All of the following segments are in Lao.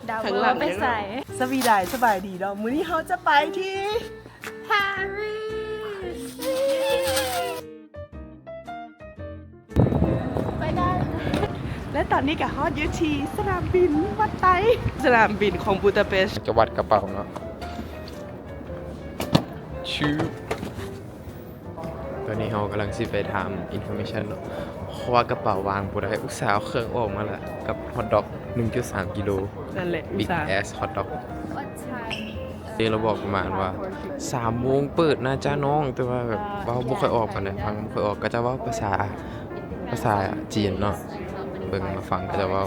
ຂ້າງຫຼັງໄປໃສ? ສະວີດາຍ ສະບາຍດີເນາະ ມື້ນີ້ເຮົາຈະໄປທີ່ ປາຣີ. ໄປກັນ ແລະ ຕອນນີ້ກໍຮອດຢູ່ທີ່ສະໜາມບິນວັດໄຕ ສະໜາມບິນຂອງບູດາເປສ. ຈະວັດກະເປົາເນາະ ຊຶບ. ຕອນນີ້ເຮົາກຳລັງຊິໄປຖາມອິນຟໍເມຊັນເນາະ ເພາະວ່າກະເປົາວາງບໍ່ໄດ້ ອຸດສ່າເອົາເຄື່ອງອອກມາລະ ກັບຮອດດັອກ ໜຶ່ງຈຸດສາມກິໂລ ນັ້ນແຫຼະ ບິກແອັສຮອດດັອກ. ເດ ລາວບອກປະມານວ່າ ສາມໂມງເປີດນະຈ້ານ້ອງ ແຕ່ວ່າແບບເວົ້າບໍ່ຄ່ອຍອອກປານໃດ ຟັງບໍ່ຄ່ອຍອອກ ເຂົາເຈົ້າເວົ້າພາສາ ພາສາຈີນເນາະ ເບິ່ງມາຟັງເຂົາເຈົ້າເວົ້າ.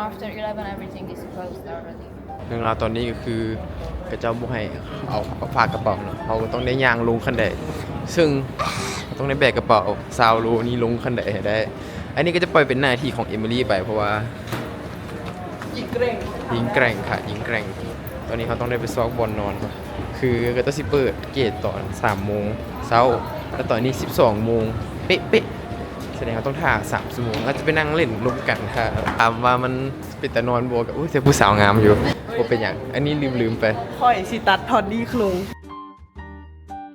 After eleven everything is closed already. ເລື່ອງລາວຕອນນີ້ກໍຄື ເຂົາເຈົ້າບໍ່ໃຫ້ເອົາ ເອົາພາກະເປົາເນາະ ເຮົາກໍຕ້ອງໄດ້ຍ່າງລົງຂັ້ນໄດ ເຊິ່ງຕ້ອງໄດ້ແບກກະເປົາຊາວໂລນີ້ລົງຂັ້ນໄດໃຫ້ໄດ້. ອັນນີ້ກໍຈະປ່ອຍເປັນໜ້າທີ່ຂອງເອມິລີໄປ ເພາະວ່າຍິ່ງແກວ່ງ ຍິ່ງແກວ່ງ ຂາຍິ່ງແກວ່ງ. ຕອນນີ້ເຮົາຕ້ອງໄດ້ໄປຊອກບ່ອນນອນ ຄືເຂົາເຈົ້າຊິເປີດເກດຕອນສາມໂມງເຊົ້າ ແລະ ຕອນນີ້ສິບສອງໂມງເປະໆ ສະແດງວ່າຕ້ອງຖ້າສາມຊົ່ວໂມງ ອາດຈະໄປນັ່ງຫຼິ້ນລົມກັນຖ້າ ຖາມວ່າມັນ ເປັນຕານອນບໍ່ ກໍ ໂອ້ຍ ແຕ່ຜູ້ສາວງາມຢູ່ ບໍ່ເປັນຫຍັງ ອັນນີ້ລືມໆໄປ. ຂ້ອຍຊິຕັດທ່ອນນີ້ລົງ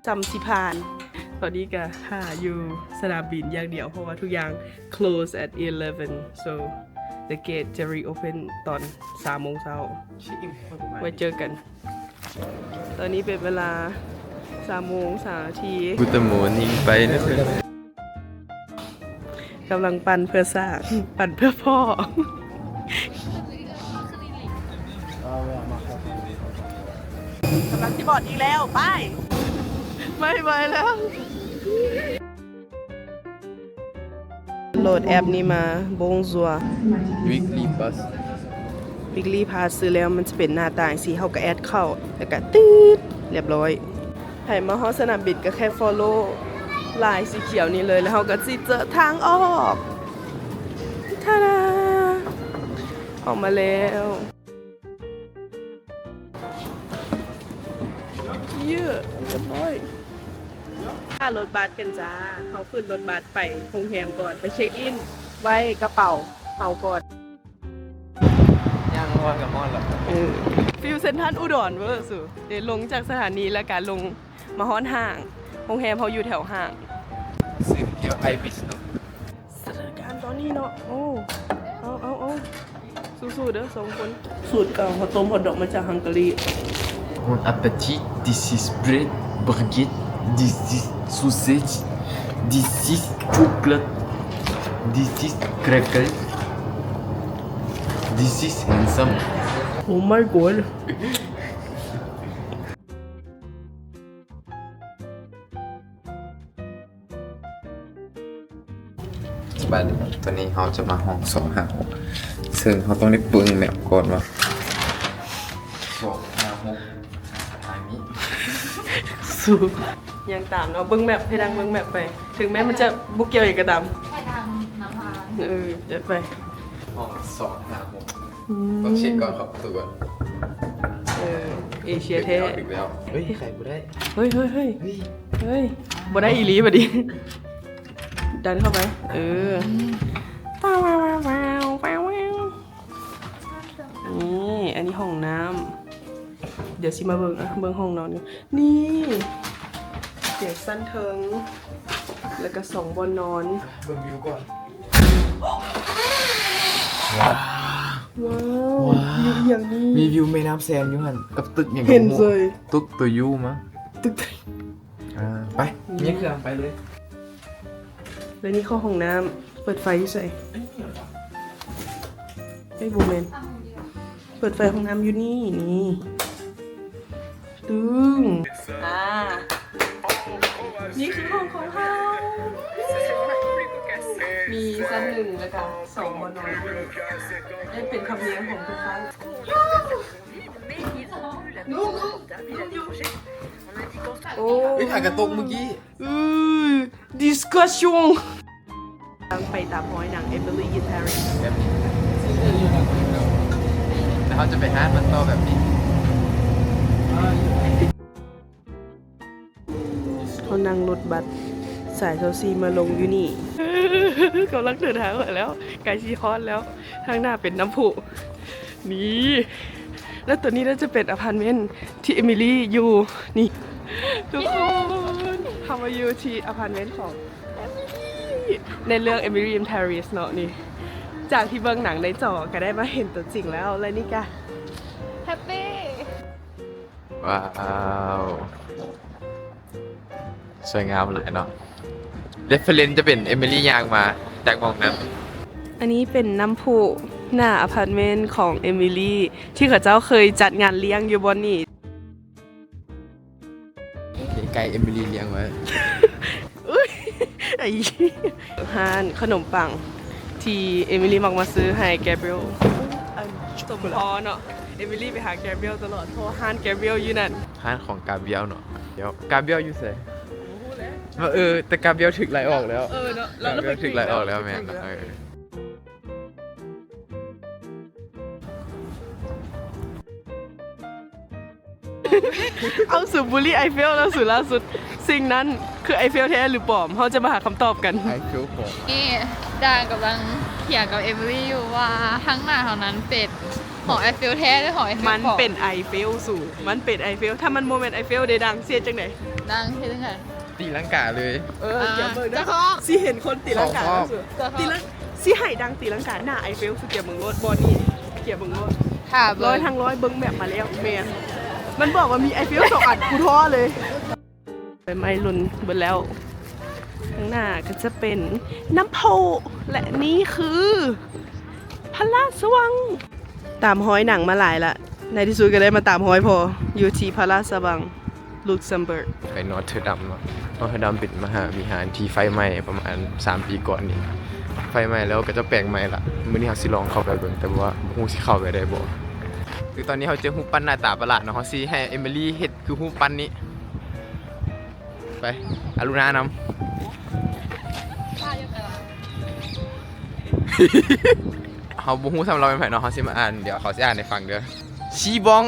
ຊ່ຳຊິຜ່ານ. ຕອນນີ້ກໍຖ້າຢູ່ສະໜາມບິນຢ່າງດຽວ ເພາະວ່າທຸກຢ່າງ close at eleven, so the gate ຈະ reopen ຕອນສາມໂມງເຊົ້າ. ໄວ້ເຈີກັນ. ຕອນນີ້ເປັນເວລາສາມໂມງສາມນາທີ. Good morning ໄປເດີ. ກຳລັງປັ່ນເພື່ອສ້າງ ປັ່ນເພື່ອພໍ້. ກຳລັງຊິບອດອີກແລ້ວ ໄປ ໄປ ໄປແລ້ວ. ໂຫຼດແອັບນີ້ມາ Bonjour. Weekly Pass. Weekly Pass ຊື້ແລ້ວມັນຈະເປັນໜ້າຕາຈັ່ງຊີ້ ເຮົາກໍແອັດເຂົ້າ ແລ້ວກໍ ຕີດ ລຽບຮ້ອຍ. ໃຜມາຮອດສະໜາມບິນກໍແຄ່ follow ລາຍສີຂຽວນີ້ເລີຍ ແລ້ວເຮົາກໍຊິເຈີທາງອອກ. ທາດາ ອອກມາແລ້ວ. ເຢີ້ ຮຽບຮ້ອຍ. ຖ້າລົດບັສກັນຈ້າ ເຮົາຂຶ້ນລົດບັສໄປໂຮງແຮມກ່ອນ ໄປເຊັກອິນໄວ້ກະເປົາເຮົາກ່ອນ. ຍ່າງຮອດກໍຮອດແລ້ວ. ເອີ ຟີລເຊັນທຣັນອຸດອນເວີ ສູ. ເດ ລົງຈາກສະຖານີແລ້ວກະລົງມາຮອດຫ້າງ ໂຮງແຮມເຮົາຢູ່ແຖວຫ້າງ. ຊື່ແຖວໄອບິສເນາະ. ສະຖານະການຕອນນີ້ເນາະ. ໂອ້ ເອົາ ເອົາ ເອົາ ສູ້ໆເດີສອງຄົນ. ສູດເກົ່າ ເຮົາຕົ້ມຮອດດອກມາຈາກຮັງກາຣີ. Bon appétit. This is bread, baguette. This is sausage. This is chocolate. This is cracker. This is handsome. Oh my god. ສະບາຍດີ ຕອນນີ້ເຮົາຈະມາຫ້ອງສອງຫ້າຫົກ ເຊິ່ງເຮົາຕ້ອງໄດ້ເບິ່ງແມັບກ່ອນວ່າ ສອງຫ້າຫົກ ທາງນີ້. ສູ ຍ່າງຕາມເນາະ ເບິ່ງແມັບ ໃຫ້ນັ່ງເບິ່ງແມັບໄປ ເຖິງແມ້ມັນຈະບໍ່ກ່ຽວຫຍັງກໍຕາມ. ເອີ ຈັດໄປ ຫ້ອງສອງຫ້າຫົກ. ອືມ ຕ້ອງເຊັກກ່ອນ ເຂົ້າປະຕູກ່ອນ. ເອີ ເອເຊຍແທ້. ຖືກແລ້ວ ຖືກແລ້ວ. ເຮີ້ຍ ໄຂບໍ່ໄດ້. ເຮີ້ຍ ເຮີ້ຍ ເຮີ້ຍ ເຮີ້ຍ ບໍ່ໄດ້ອີ່ຫຼີບັດນີ້. ດັນເຂົ້າໄປ. ເອີ ວ້າວ ນີ້ ອັນນີ້ຫ້ອງນ້ຳ. ດຽວຊິມາເບິ່ງ ອ່ະ ເບິ່ງຫ້ອງນອນ. ນີ້ ຕຽງຊັ້ນເທິງ ແລ້ວກະສອງບ່ອນນອນ. ເບິ່ງວິວກ່ອນ. ວ້າວ ວ້າວ ວິວອີ່ຫຍັງນີ້? ມີວິວແມ່ນ້ຳແຊນຢູ່ຫັ້ນ ກັບຕຶກຫຍັງກໍບໍ່ຮູ້. ເຫັນເລີຍ ຕຶກໂຕຢູມະ ຕຶກ ອ່າ ໄປ ມີເຄື່ອງໄປເລີຍ. ແລ້ວນີ້ເຂົ້າຫ້ອງນ້ຳ ເປີດໄຟຢູ່ໃສ? ເອີຍ ບໍ່ແມ່ນ ເປີດໄຟຫ້ອງນ້ຳຢູ່ນີ້ ນີ້ ຕຶ້ງ ອ່າ ນີ້ຄືຫ້ອງຂອງເຮົາ ມີຊັ້ນໜຶ່ງ ແລ້ວກະສອງບ່ອນນອນ ເຮັດເປັນທຳນຽມຂອງທຸກຄັ້ງ. ໂອ້ຍ ອາກາຕົກມື້ກີ້. ອື discussion. ໄປຕາມຮອຍໜັງ Emily in Paris ແບບນີ້ ແລ້ວເຮົາຈະໄປຫາມັນຕໍ່ແບບນີ້. ເຮົານັ່ງລົດບັສສາຍຊາວສີ່ມາລົງຢູ່ນີ້ ກຳລັງເດີນທາງໄປແລ້ວ ໃກ້ຊິຮອດແລ້ວ ທາງໜ້າເປັນນ້ຳພຸ. ນີ້ ແລ້ວຕົວນີ້ໜ້າຈະເປັນອາພາດເມັນທີ່ເອມິລີຢູ່. ນີ້ ທຸກຄົນ ເຮົາມາຢູ່ທີ່ອາພາດເມັນຂອງເອມິລີ ໃນເລື່ອງ Emily in Paris ເນາະ. ນີ້ ຈາກທີ່ເບິ່ງໜັງໃນຈໍກໍໄດ້ມາເຫັນຕົວຈິງແລ້ວ ແລະ ນີ້ກະແຮບປີ. ວ້າວ ສວຍງາມຫຼາຍເນາະ. ເຣບເຟີເຣັນຈະເປັນເອມິລີຍ່າງມາຈາກໝ່ອງນັ້ນ. ອັນນີ້ເປັນນ້ຳພຸໜ້າອາພາດເມັນຂອງເອມິລີ ທີ່ເຂົາເຈົ້າເຄີຍຈັດງານລ້ຽງຢູ່ບ່ອນນີ້. ໄກ່ເອມິລີລ້ຽງໄວ້. ອຸ້ຍ ໄອ້ ຮ້ານຂະໜົມປັງທີ່ເອມິລີມັກມາຊື້ໃຫ້ແກບຣຽລ. ສົມພໍເນາະ ເອມິລີໄປຫາແກບຣຽລຕະຫຼອດ ເພາະວ່າຮ້ານແກບຣຽລຢູ່ນັ້ນ. ຮ້ານຂອງກາບຣຽລເນາະ. ດຽວ ກາບຣຽລຢູ່ໃສ? ບໍ່ຮູ້ແຫຼະ. ວ່າ ເອີ ແຕ່ກາບຣຽລຖືກໄລ່ອອກແລ້ວ. ເອີເນາະ ກາບຣຽລຖືກໄລ່ອອກແລ້ວ. ແມ່ນ ເອີ. ເອົາ ສູນບູລີໄອເຟວແລ້ວ ສູນລ່າສຸດ. ສິ່ງນັ້ນຄືໄອເຟວແທ້ຫຼືປອມ? ເຮົາຈະມາຫາຄຳຕອບກັນ. ໄອເຟວປອມ. ນີ້ ດາກຳລັງຖຽງກັບເອມິລີຢູ່ວ່າທາງໜ້າເຮົານັ້ນເປັນຫໍໄອເຟວແທ້ຫຼືຫໍໄອເຟວປອມ? ມັນເປັນໄອເຟວສູນ ມັນເປັນໄອເຟວ. ຖ້າມັນບໍ່ແມ່ນໄອເຟວເດ ດາງຊິເຮັດຈັ່ງໃດ? ດາງເຮັດຈັ່ງໃດ? ຕີລັງກາເລີຍ. ເອີ ອ່າ ກຽມເບິ່ງເດີ ຊິເຫັນຄົນຕີລັງກາ. ຕີລັງ ຊິໃຫ້ດາງຕີລັງກາໜ້າໄອເຟວ. ກຽມເບິ່ງໂລດ ບ່ອນນີ້ ກຽມເບິ່ງໂລດ. ຖ້າເບິ່ງ ຮ້ອຍທັງຮ້ອຍ ເບິ່ງແມັບມາແລ້ວ. ແມ່ນ ມັນບອກວ່າມີໄອເຟວສອງອັນ ກູທໍ້ເລີຍ. ໃບໄມ້ຫຼົ່ນເບິດແລ້ວ. ຂ້າງໜ້າກໍຈະເປັນນ້ຳພຸ ແລະ ນີ້ຄືພະລາຊະວັງ. ຕາມຮອຍໜັງມາຫຼາຍລະ ໃນທີ່ສຸດກໍໄດ້ມາຕາມຮອຍພໍ່ ຢູ່ທີ່ພະລາຊະວັງ Luxembourg. ໄປ Notre Dame ເນາະ. Notre Dame ເປັນມະຫາວິຫານທີ່ໄຟໄໝ້ປະມານສາມປີກ່ອນນີ້. ໄຟໄໝ້ແລ້ວກໍຈະແປງໃໝ່ລະ. ມື້ນີ້ເຮົາຊິລອງເຂົ້າໄປເບິ່ງ ແຕ່ວ່າບໍ່ຮູ້ຊິເຂົ້າໄປໄດ້ບໍ່. ຄືຕອນນີ້ເຮົາເຈີຮູບປັ້ນໜ້າຕາປະຫຼາດເນາະ. ເຮົາຊິໃຫ້ເອມິລີເຮັດຄືຮູບປັ້ນນີ້. ໄປ ອາລຸນານຳ. ເຮົາບໍ່ຮູ້ຊ້ຳລາວເປັນໃຜເນາະ. ເຮົາຊິມາອ່ານ ດຽວເຂົາຊິອ່ານໃຫ້ຟັງເດີ. ຊີບອງ.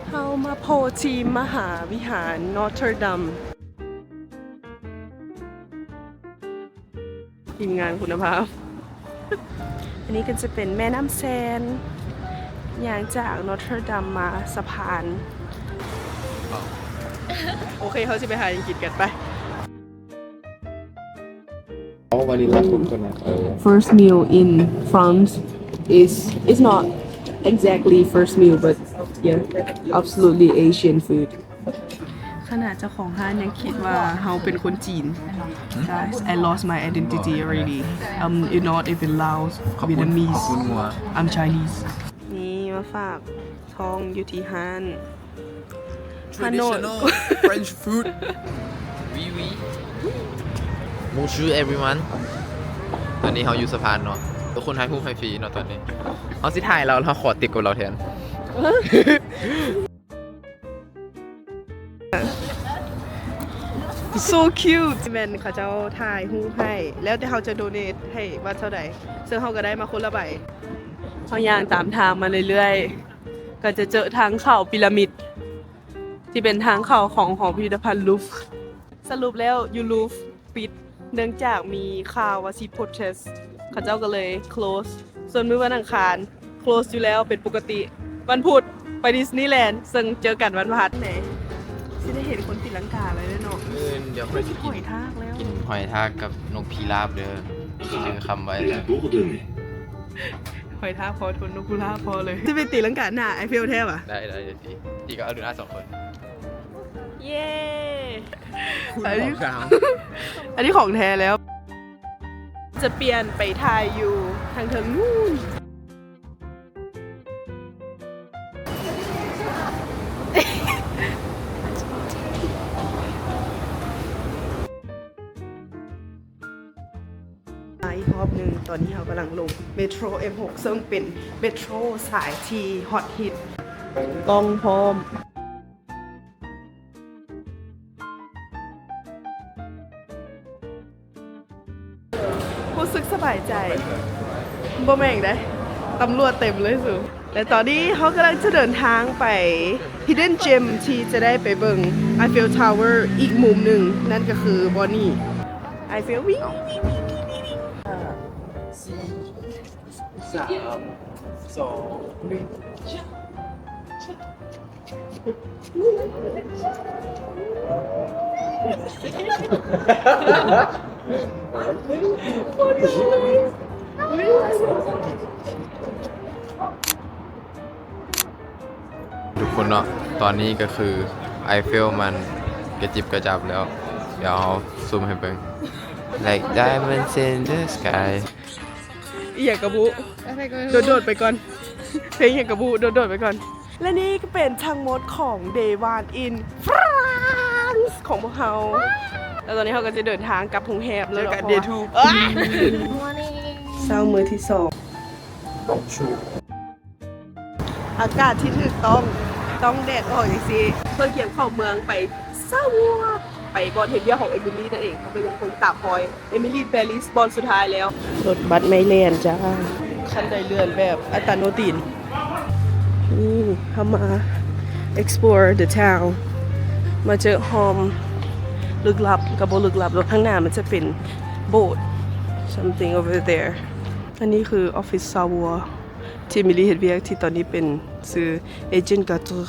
ເຮົາມາໂພທີ່ມະຫາວິຫານ Notre Dame. ທີມງານຄຸນນະພາບ. ອັນນີ້ກໍຈະເປັນແມ່ນ້ຳແຊນ ຍ່າງຈາກ Notre Dame ມາສະພານ. ໂອເຄ ເຮົາຊິໄປຫາຫຍັງກິນກັນ. ໄປ. Vanilla coconut. First meal in France is, it's not exactly first meal, but yeah, absolutely Asian food. ຂະໜາດເຈົ້າຂອງຮ້ານຍັງຄິດວ່າເຮົາເປັນຄົນຈີນ. Guys, I lost my identity already. I'm not even Laos, Vietnamese. I'm Chinese. ນີ້ມາຝາກທ້ອງຢູ່ທີ່ຮ້ານ Traditional French food. Oui oui. Bonjour everyone. ຕອນນີ້ເຮົາຢູ່ສະພານເນາະ. ທຸກຄົນຖ່າຍຮູບໃຫ້ຟຣີເນາະຕອນນີ້. ເຮົາຊິຖ່າຍລາວ ເຮົາຂໍຕິບກັບລາວແທນ. So cute. ແມ່ນເຂົາເຈົ້າຖ່າຍຮູບໃຫ້ ແລ້ວແຕ່ເຮົາຈະ donate ໃຫ້ວັດເທົ່າໃດ ເຊິ່ງເຮົາກໍໄດ້ມາຄົນລະໃບ. ເຮົາຍ່າງຕາມທາງມາເລື້ອຍໆ ກໍຈະເຈີທາງເຂົ້າປີຣາມິດ ທີ່ເປັນທາງເຂົ້າຂອງຫໍພິພິທະພັນ Louvre. ສະຫຼຸບແລ້ວ ຢູ່ Louvre ປິດ ເນື່ອງຈາກມີຂ່າວວ່າຊິ protest ເຂົາເຈົ້າກໍເລີຍ close. ສ່ວນມື້ວັນອັງຄານ close ຢູ່ແລ້ວເປັນປົກກະຕິ. ວັນພຸດໄປ Disneyland ເຊິ່ງເຈີກັນວັນພະຫັດ. ຊິໄດ້ເຫັນຄົນຕີລັງກາແລ້ວເນາະ. ມື້ອື່ນດຽວຂ້ອຍຊິກິນຫອຍທາກແລ້ວ ກິນຫອຍທາກກັບນົກພິລາບເດີ. ຊື່ຄຳໄວ້ແລ້ວ ຫອຍທາກພໍທົນ ນົກພິລາບພໍເລີຍ. ຊິໄປຕີລັງກາໜ້າໄອເຟວແທ້ຫວາ? ໄດ້ໆ ຕີ ຕີກັບອາລຸນາສອງຄົນ. ເຢ້ ອັນນີ້ ອັນນີ້ຂອງແທ້ແລ້ວ. ຈະປ່ຽນໄປຖ່າຍຢູ່ທາງເທິງນູ້ນ. ອີກຮອບໜຶ່ງ. ຕອນນີ້ເຮົາກຳລັງລົງເມໂທຣ ເອັມຫົກ ເຊິ່ງເປັນເມໂທຣສາຍທີ່ຮອດຮິດ. ກ້ອງພ້ອມ. ຮູ້ສຶກສະບາຍໃຈ. ບໍ່ແມ່ນໃດ ຕຳຫຼວດເຕັມເລີຍສູ. ແລະ ຕອນນີ້ເຮົາກຳລັງຈະເດີນທາງໄປ Hidden Gem ທີ່ຈະໄດ້ໄປເບິ່ງ Eiffel Tower ອີກມຸມໜຶ່ງ, ນັ້ນກໍຄືບ່ອນນີ້ Eiffel ວິງ ວິງ ວິງ ວິງ ວິງ. ເອີ ສີ່ ສາມ ສອງ ໜຶ່ງ. ທຸກຄົນເນາະ ຕອນນີ້ກໍຄືໄອເຟວມັນກະຈິບກະຈັບແລ້ວ. ດຽວເຮົາຊູມໃຫ້ເບິ່ງ Like diamonds in the sky. ອີ່ຫຍັງກະບຸ ໂດດໆໄປກ່ອນ. ເພງຫຍັງກະບຸ ໂດດໆໄປກ່ອນ. ແລະນີ້ກໍເປັນທັງໝົດຂອງ Day One in France ຂອງພວກເຮົາ. ແລ້ວຕອນນີ້ເຮົາກໍຈະເດີນທາງກັບໂຮງແຮມແລ້ວເນາະ. ເຈີກັນ Day Two. ເຊົ້າມື້ທີສອງ. ອາກາດທີ່ຖືກຕ້ອງ ຕ້ອງແດດອອກຈັ່ງຊີ້ ເພື່ອກຽມເຂົ້າເມືອງໄປ ຊາວົ ໄປບ່ອນເຮັດວຽກຂອງເອມິລີນັ້ນເອງ. ເຮົາກໍຍັງຄົງຕາມຮອຍເອມິລີ ປາຣີ ບ່ອນສຸດທ້າຍແລ້ວ. ລົດບັສໄມ້ແລ່ນຈ້າ. ຄັນໄດເລື່ອນແບບອັດຕະໂນຕິນ. ນີ້ເຮົາມາ explore the town ມາເຈີຫ້ອງລຶກລັບ ກໍບໍ່ລຶກລັບດອກ. ຂ້າງໜ້າມັນຈະເປັນໂບດ something over there. ອັນນີ້ຄືອອບຟິດຊາວົ ທີ່ເອມິລີເຮັດວຽກ ທີ່ຕອນນີ້ເປັນຊື່ agent cadre.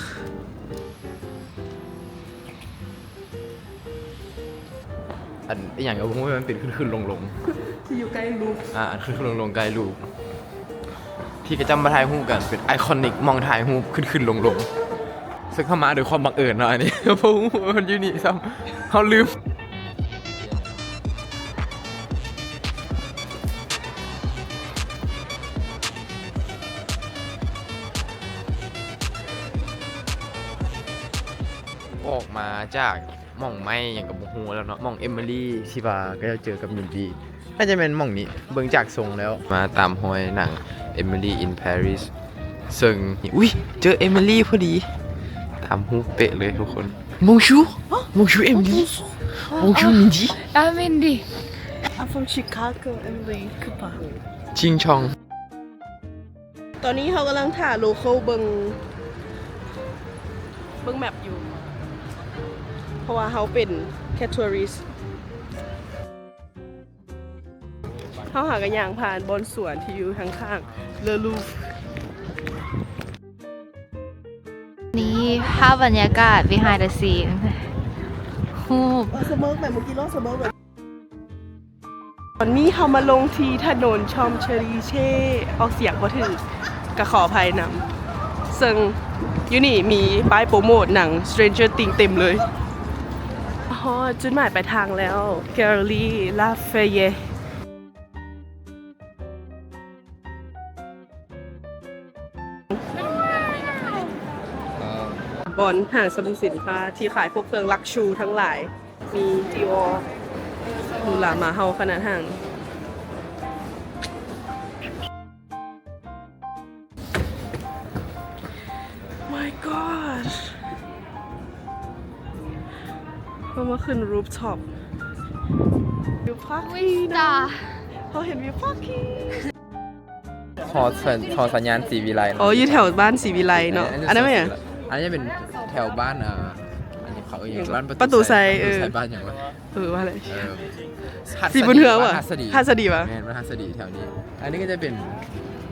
ອັນອີ່ຫຍັງກໍບໍ່ຮູ້ ມັນເປັນຂຶ້ນໆລົງໆ ທີ່ຢູ່ໃກ້ລູບ. ອ່າ ອັນຂຶ້ນໆລົງໆໃກ້ລູບ ທີ່ເຂົາເຈົ້າມາຖ່າຍຮູບກັນ ເປັນໄອຄອນິກ ໝ່ອງຖ່າຍຮູບຂຶ້ນໆລົງໆ. ເຊິ່ງເຮົາມາໂດຍຄວາມບັງເອີນເນາະ ອັນນີ້ ບໍ່ຮູ້ວ່າມັນຢູ່ນີ້ຊ້ຳ ເຮົາລືມ. ອອກມາຈາກໝ່ອງໄມ້ຫຍັງກໍບໍ່ຮູ້ແລ້ວເນາະ ໝ່ອງເອມິລີທີ່ວ່າເຂົາເຈົ້າເຈີກັບມິນດີ ໜ້າຈະແມ່ນໝ່ອງນີ້ ເບິ່ງຈາກຊົງແລ້ວ. ມາຕາມຮອຍໜັງ Emily in Paris ເຊິ່ງ ອຸ້ຍ ເຈີເອມິລີພໍດີ ຕາມຮູບເປະເລີຍທຸກຄົນ. Bonjour Bonjour Emily Bonjour Mindy. Ah Mindy. I'm from Chicago Emily. Goodbye. ຊິງຊ່ອງ. ຕອນນີ້ເຮົາກຳລັງຖ້າໂລເຄີາເບິ່ງ ເບິ່ງແມັບຢູ່ ເພາະວ່າເຮົາເປັນແຄ່ tourist. ເຮົາຫາກະຍ່າງຜ່ານບ່ອນສວນທີ່ຢູ່ທາງຂ້າງ Le Louvre. ນີ້ພາບບັນຍາກາດ behind the scene ຮູບ ເອີ ສະເໝີກແບບເມື່ອກີ້ ລອງສະເໝີກແບບ. ຕອນນີ້ເຮົາມາລົງທີ່ຖະໜົນ Champs-Élysées ອອກສຽງບໍ່ຖືກ ກະຂໍອະໄພນຳ ເຊິ່ງຢູ່ນີ້ມີປ້າຍໂປຣໂມດໜັງ Stranger Things ເຕັມເລີຍ. ຮອດຈຸດໝາຍປາຍທາງແລ້ວ Galeries Lafayette. ບ່ອນຫ້າງສຳພະສິນຄ້າທີ່ຂາຍພວກເຄື່ອງ luxury ທັງຫຼາຍ ມີ Dior ຫຼູຫຼາມາເຮົາຂະໜາດຫັ້ນ. My God. ເຮົາມາຂຶ້ນ rooftop ວິວພາກ Vista. ເຮົາເຫັນວິວພາກ ຫໍສັນ ຫໍສັນຍານສີວິໄລເນາະ. ອໍ ຢູ່ແຖວບ້ານສີວິໄລເນາະ. ອັນນັ້ນແມ່ນຫຍັງ? ອັນນີ້ເປັນແຖວບ້ານ ອ່າ ອັນນີ້ເຂົາເອີ້ນຫຍັງ? ບ້ານປະຕູໄຊ. ປະຕູໄຊ ເອີ ບ້ານຫຍັງວະ? ເອີ ວ່າແຫຼະ ເອີ ສີບຸນເຮືອງຫວາ? ຫັດສະດີ ຫັດສະດີຫວາ? ແມ່ນ ວັດຫັດສະດີແຖວນີ້. ອັນນີ້ກໍຈະເປັນ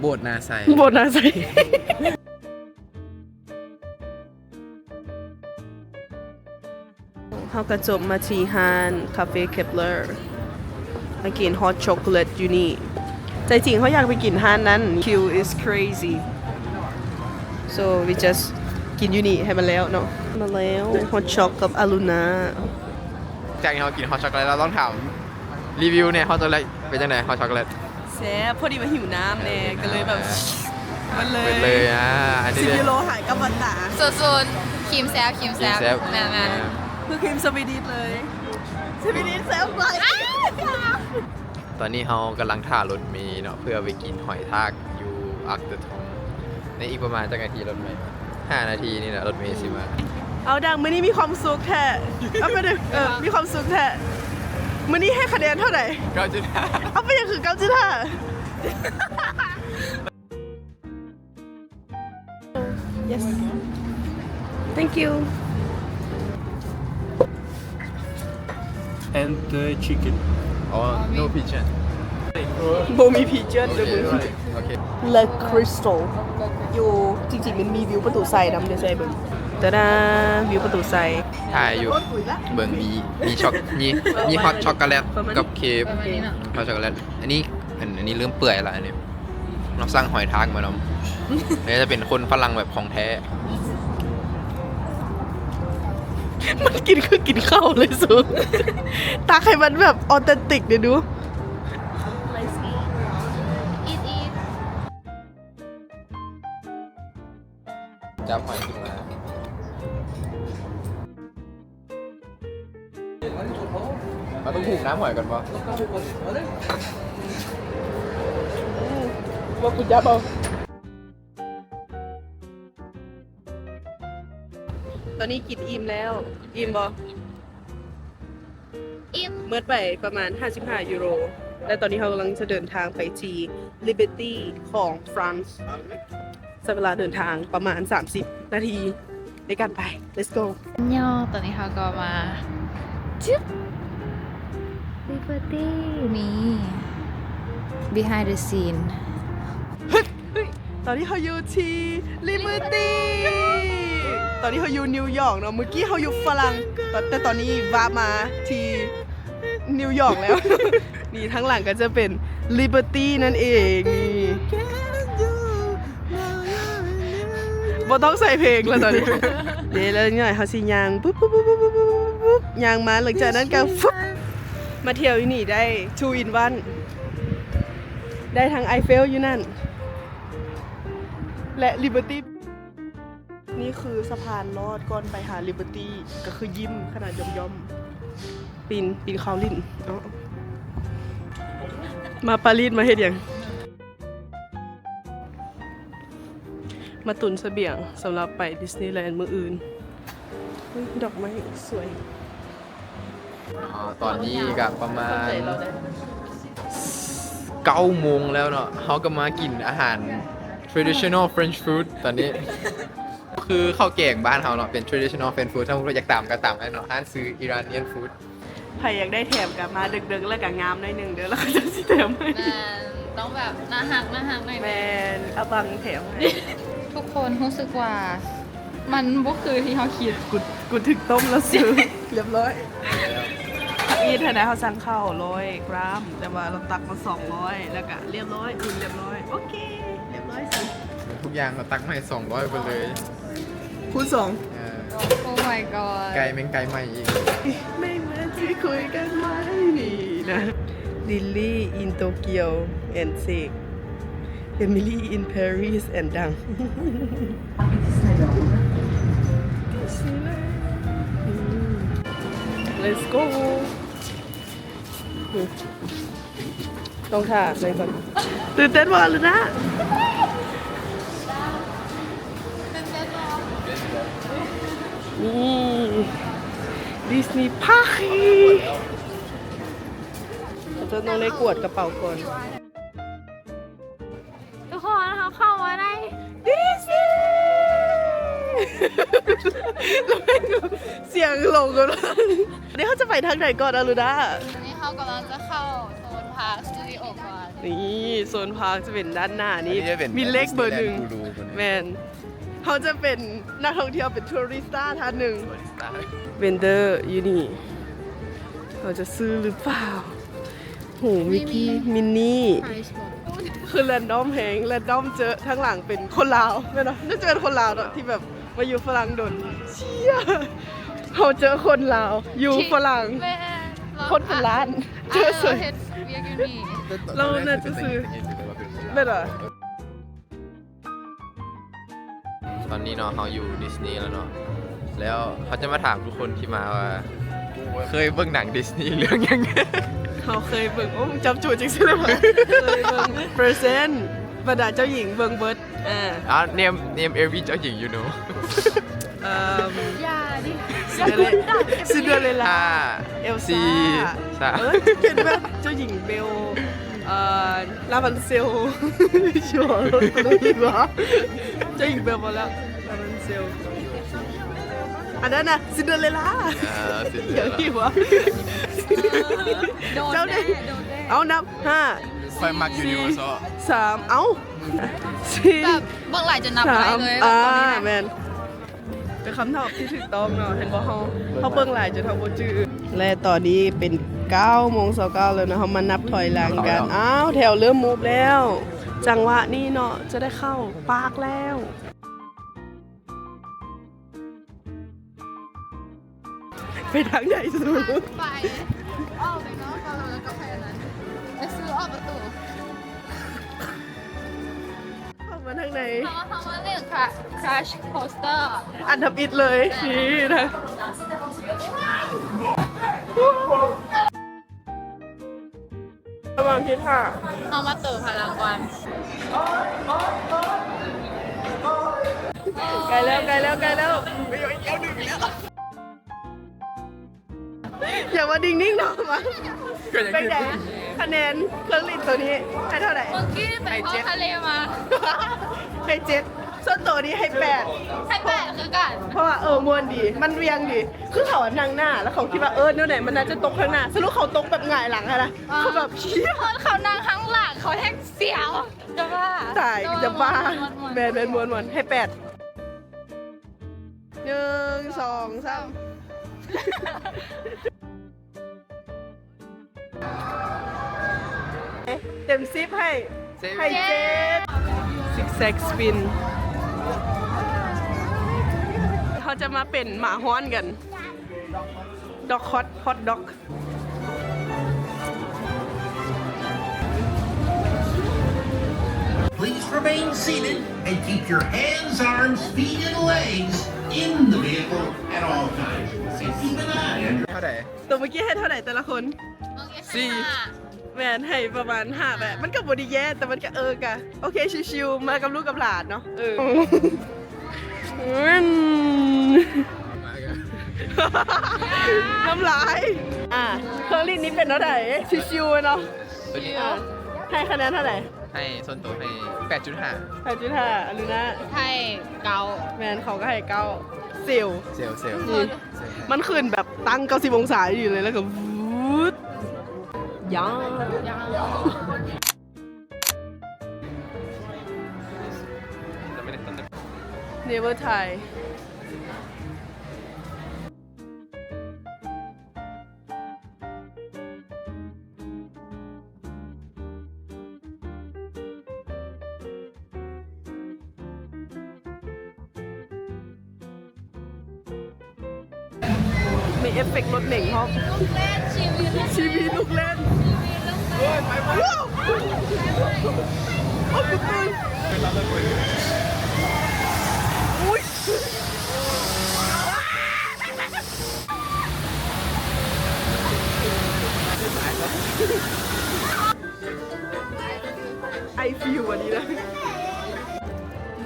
ໂບດນາໄຊ ໂບດນາໄຊ. ເຮົາກະຈົບມາທີ່ຮ້ານ Café Kepler ມາກິນ hot chocolate ຢູ່ນີ້. ໃຈຈິງເຮົາຢາກໄປກິນຮ້ານນັ້ນ queue is crazy, so we just ກິນຢູ່ນີ້ໃຫ້ມັນແລ້ວເນາະ. ມາແລ້ວ hot choc ກັບອາລຸນາ. ຈາກທີ່ເຮົາກິນ hot chocolate ແລ້ວ ລອງຖາມ ຣີວິວແດ່ ຮອດຊັອກໂກແລັດເປັນຈັ່ງໃດ? ຮອດຊັອກໂກແລັດແຊບ ພໍດີວ່າຫິວນ້ຳແດ່ ກໍເລີຍແບບ ເບິດເລີຍ ເບິດເລີຍ. ອ່າ ອັນນີ້ ສິບ ເດ້ ຢູໂຣຫາຍກັບມາຕາ. ສູນໆ ຄຣີມແຊບ ຄຣີມແຊບ ຄຣີມແຊບ ແມ່ນໆ ແມ່ນ ຄືຄຣີມສະວີດິດເລີຍ ສະວີດິດແຊບຫຼາຍ. ຕອນນີ້ເຮົາກຳລັງຖ້າລົດເມເນາະ ເພື່ອໄປກິນຫອຍທາກຢູ່ Arc de Triomphe ໃນອີກປະມານຈັກນາທີລົດເມ? ຫ້ານາທີນີ້ແຫຼະ ລົດເມຊິມາ. ເອົາ ດັງ ມື້ນີ້ມີຄວາມສຸກແທ້. ເອົາ ໄປເດີ ເອີ ມີຄວາມສຸກແທ້. ມື້ນີ້ໃຫ້ຄະແນນເທົ່າໃດ? ເກົ້າຈຸດຫ້າ. ເອົາ ເປັນຫຍັງຄືເກົ້າຈຸດຫ້າ? Yes. Thank you. And the chicken. Oh, no pigeon. ບໍ່ມີພີເຈີນເດີມຶງ. ໂອເຄ The Crystal ຢູ່ ຈິງໆ ມັນມີວິວປະຕູໄຊນຳເດີ ໃສ່ເບິ່ງ. ຕາດາ ວິວປະຕູໄຊ. ຖ່າຍຢູ່ ເບິ່ງ ມີ ມີຊັອກ ມີ ມີຮອດຊັອກໂກແລັດກັບເຄບ ຮອດຊັອກໂກແລັດ. ອັນນີ້ ອັນ ອັນນີ້ເລີ່ມເປື່ອຍລະ ອັນນີ້ ເຮົາສັ່ງຫອຍທາກມານຳ. ແລ້ວຈະເປັນຄົນຝຣັ່ງແບບຂອງແທ້. ມັນກິນຄືກິນເຂົ້າເລີຍສູ ຕັກໃຫ້ມັນແບບອອເທັນຕິກເດດູ. ຈັບຫອຍຂຶ້ນມາ. ເຮົາຕ້ອງຫູບນ້ຳຫອຍກ່ອນບໍ່? ວ່າກູຈັບເອົາ. ຕອນນີ້ກິນອີ່ມແລ້ວ. ອີ່ມບໍ່? ອີ່ມ. ໝົດໄປປະມານຫ້າສິບຫ້າຢູໂຣ ແລະ ຕອນນີ້ເຮົາກຳລັງຈະເດີນທາງໄປທີ່ Liberty ຂອງ France. ໃຊ້ເວລາເດີນທາງປະມານສາມສິບນາທີໃນການໄປ. Let's go. ຍອ ຕອນນີ້ເຮົາກໍມາ ຈຶບ Liberty ນີ້ behind the scene. ຕອນນີ້ເຮົາຢູ່ທີ່ Liberty. ຕອນນີ້ເຮົາຢູ່ນິວຢອກເນາະ. ມື້ກີ້ເຮົາຢູ່ຝຣັ່ງ ແຕ່ຕອນນີ້ວາບມາທີ່ນິວຢອກແລ້ວ. ນີ້ທາງຫຼັງກໍຈະເປັນ Liberty ນັ້ນເອງ. ນີ້ ບໍ່ຕ້ອງໃສ່ເພງແລ້ວຕອນນີ້. ເດ້ ແລ້ວໜ້ອຍເຮົາຊິຍ່າງ ປຸບ ປຸບ ປຸບ ປຸບ ປຸບ ຍ່າງມາ. ຫຼັງຈາກນັ້ນກໍຟຶບ ມາທ່ຽວຢູ່ນີ້ໄດ້ two in one ໄດ້ທັງໄອເຟວຢູ່ນັ້ນ ແລະ Liberty. ນີ້ຄືສະພານລອດກ່ອນໄປຫາ Liberty ກໍຄືຢ້ຽມຂະໜາດ ຍ່ອມໆ ປີນ ປີນເຂົ້າຫຼິ້ນ. ເອົາ ມາປາຣີມາເຮັດຫຍັງ? ມາຕຸນສະບຽງສຳລັບໄປ Disneyland ມື້ອື່ນ. ອຸ້ຍ ດອກໄມ້ສວຍ. ອໍ ຕອນນີ້ກໍປະມານເກົ້າໂມງແລ້ວເນາະ. ເຮົາກໍມາກິນອາຫານ traditional French food ຕອນນີ້ ຄືເຂົ້າແກງບ້ານເຮົາເນາະ ເປັນ traditional French food. ຖ້າຜູ້ໃດຢາກຕຳກໍຕຳໄດ້ເນາະ. ຮ້ານຊື່ Iranian food. ໃຜຢາກໄດ້ແຖມກໍມາເດິກໆ ແລ້ວກໍງາມໜ້ອຍໜຶ່ງເດີ ແລ້ວເຂົາເຈົ້າຊິແຖມໃຫ້. ແມ່ນ ຕ້ອງແບບໜ້າຮັກ ໜ້າຮັກໜ້ອຍໜຶ່ງ. ແມ່ນ ອາບັງແຖມໃຫ້. ທຸກຄົນຮູ້ສຶກວ່າມັນບໍ່ຄືທີ່ເຮົາຄິດ. ກູ ກູຖືກຕົ້ມແລ້ວຊື່ ຮຽບຮ້ອຍ. ອີ່ເທົ່າໃດ ເຮົາສັ່ງເຂົ້າຮ້ອຍກຣາມ ແຕ່ວ່າລາວຕັກມາສອງຮ້ອຍ ແລ້ວກະຮຽບຮ້ອຍ ອຸ່ນຮຽບຮ້ອຍ. ໂອເຄ ຮຽບຮ້ອຍຊື່. ທຸກຢ່າງເຮົາຕັກມາໃຫ້ສອງຮ້ອຍເບິດເລີຍ. ຄູນສອງ. ເອີ Oh my god ໄກ່ແມ່ງໄກ່ໃໝ່ອີກ. ແມ່ງມາທີ່ຄຸຍກັນໄວ້ນີ້ນະ. Lily in Tokyo and Shake, Emily in Paris and Dang. Let's go. ອືມ ຕ້ອງຖ້າໃສ່ກ່ອນ. ຕື່ນເຕັ້ນບໍ່ ລູນາ? ນີ້ Disney Paris. ເຮົາຈະຕ້ອງໄດ້ກວດກະເປົາກ່ອນ. ທຸກຄົນ ເຮົາເຂົ້າມາໃນ Disney ແລ້ວແມ່ງສຽງຫຼົງກັນ. ອັນນີ້ເຮົາຈະໄປທາງໃດກ່ອນອະ ລູນາ? ອັນນີ້ເຮົາກຳລັງຈະເຂົ້າໂຊນພາກສະຕູດິໂອກ່ອນ. ນີ້ໂຊນພາກຈະເປັນດ້ານໜ້ານີ້ ອັນນີ້ຈະເປັນ ມີເລກເບີໜຶ່ງ. Disneyland Guru ແມ່ນ ເຮົາຈະເປັນນັກທ່ອງທ່ຽວ ເປັນ tourista ທ່ານໜຶ່ງ. Tourista vendor ຢູ່ນີ້ ເຮົາຈະຊື້ຫຼືເປົ່າ? ໂຫ ມີກີ້ ມິນນີ່ ຄື random ແຮງ random ເຈີທາງຫຼັງເປັນຄົນລາວແມ່ນບໍ່? ໜ້າຈະເປັນຄົນລາວເນາະ ທີ່ແບບມາຢູ່ຝຣັ່ງດົນ. ເຊຍ ເຮົາເຈີຄົນລາວຢູ່ຝຣັ່ງ ແມ່ນ ຄົນເປັນລ້ານ ເຈີເສີຍ. ເຮັດວຽກຢູ່ນີ້ ລາວໜ້າຈະຊື່ ແມ່ນບໍ່? ຕອນນີ້ເນາະ ເຮົາຢູ່ດິສນີແລ້ວເນາະ ແລ້ວເຮົາຈະມາຖາມທຸກຄົນທີ່ມາວ່າ ເຄີຍເບິ່ງໜັງດິສນີເລື່ອງຫຍັງແດ່? ເຮົາເຄີຍເບິ່ງ ໂອ້ ຈັບໂຈະຈັ່ງຊີ້ເລີຍຫວາ? ເຄີຍເບິ່ງ Frozen ບັນດາເຈົ້າຍິງເບິ່ງເບິດ. ອ່າ ນາມ ນາມ every ເຈົ້າຍິງ you know. ເອີ່ມ ຢ່າດິ Cinderella ອ່າ Elsa ເອີ ຈະເປັນແບບເຈົ້າຍິງເບວ ເອີ່ Rapunzel ເຈົ້າຍິງເບວບໍ່ລະ Rapunzel ອັນນັ້ນນະ Cinderella ອ່າ Cinderella ເຈົ້າໄດ້ ເອົານັບ ຫ້າ ຂ້ອຍມັກ Universal ສາມ ເອົ້າ ສີ່ ແບບເບິ່ງຫຼາຍຈົນນັບບໍ່ໄດ້ເລີຍ ອ່າ ແມ່ນ ເປັນຄຳຕອບທີ່ຖືກຕ້ອງເນາະ ເຫັນບໍ່ ເຮົາ ເຮົາເບິ່ງຫຼາຍຈົນເຮົາບໍ່ຈື່ ແລະ ຕອນນີ້ເປັນເກົ້າໂມງຊາວເກົ້າແລ້ວເນາະ ເຮົາມານັບຖອຍຫຼັງກັນ ອ້າວ ແຖວເລີ່ມມູບແລ້ວ ຈັງຫວະນີ້ເນາະ ຈະໄດ້ເຂົ້າປາກແລ້ວ. ໄປທາງໃດສູ? ໄປ ອອກໄປນອກກ່ອນ ແລ້ວກໍໄປອັນນັ້ນ ໄປຊື້ອອກປະຕູ ເຂົ້າມາທາງໃດ? ເຮົາ ເຮົາມາຫຼິ້ນ Crash Coaster ອັນທຳອິດເລີຍ ນີ້ນະ. ລະຫວ່າງທີ່ຖ້າ ເຮົາມາເຕີມພະລັງກ່ອນ ໃກ້ແລ້ວ ໃກ້ແລ້ວ ໃກ້ແລ້ວ ຢ່າວ່າດີ້ງໆເນາະ ມາ ເປັນໃດ ຄະແນນເຄື່ອງຫຼິ້ນໂຕນີ້ໃຫ້ເທົ່າໃດ? ເມື່ອກີ້ໄປເທາະທະເລມາ ໃຫ້ເຈັດ ສ່ວນໂຕນີ້ໃຫ້ແປດ ໃຫ້ແປດຄືກັນ ເພາະວ່າ ເອີ ມ່ວນດີ ມັນຫວ່ຽງດີ ຄືເຂົານັ່ງໜ້າ ແລ້ວເຂົາຄິດວ່າ ເອີ ແນວໃດມັນໜ້າຈະຕົກທາງໜ້າ ສະຫຼຸບເຂົາຕົກແບບຫງາຍຫຼັງຫັ້ນນະ ເຂົາແບບ ເຂົານັ່ງທາງຫຼັງ ເຂົາແຮງສຽວ ຈະບ້າ ຕາຍ ຈະບ້າ ແມ່ນໆ ມ່ວນໆ ໃຫ້ແປດ ໜຶ່ງ ສອງ ສາມ ເຕັມສິບໃຫ້ ໃຫ້ເຈັດ ຊິກແຊັກສະປິນ ເຮົາຈະມາເປັນໝາຮ້ອນກັນ Dog Hot Hot Dog. Please remain seated and keep your hands, arms, feet, and legs in the vehicle at all times. And keep an eye on your ເທົ່າໃດ? ໂຕເມື່ອກີ້ໃຫ້ເທົ່າໃດແຕ່ລະຄົນ? ສີ່ ແມ່ນ ໃຫ້ປະມານຫ້າແບບ ມັນກໍບໍ່ໄດ້ແຍ່ ແຕ່ມັນກໍ ເອີ ກະໂອເຄ ຊິວໆ ມາກັບລູກກັບຫຼານເນາະ ເອີ ນ້ຳລາຍ ອ່າ ເຄື່ອງຫຼິ້ນນີ້ເປັນແນວໃດ? ຊິວໆ ເນາະ ໃຫ້ຄະແນນເທົ່າໃດ? ໃຫ້ ສ່ວນໂຕໃຫ້ແປດຈຸດຫ້າ ແປດຈຸດຫ້າ ອາລຸນາ ໃຫ້ເກົ້າ ແມ່ນ ເຂົາກໍໃຫ້ເກົ້າ ເຊວ ເຊວ ເຊວ ນີ້ ມັນຂຶ້ນແບບຕັ້ງເກົ້າສິບອົງສາຢູ່ເລີຍ ແລ້ວກໍວືດ ຢາ Never try. ມີເອຟເຟັກລົດເໜັງພ້ອມ ຊີວີລູກແລ່ນ ຊີວີລູກແລ່ນ ໂອ້ຍ ໄປ ໄປ ໂອ້ ໂອ້ຍ ກູຕື່ນ ອຸ້ຍ ໄອຟີວອັນນີ້ນະ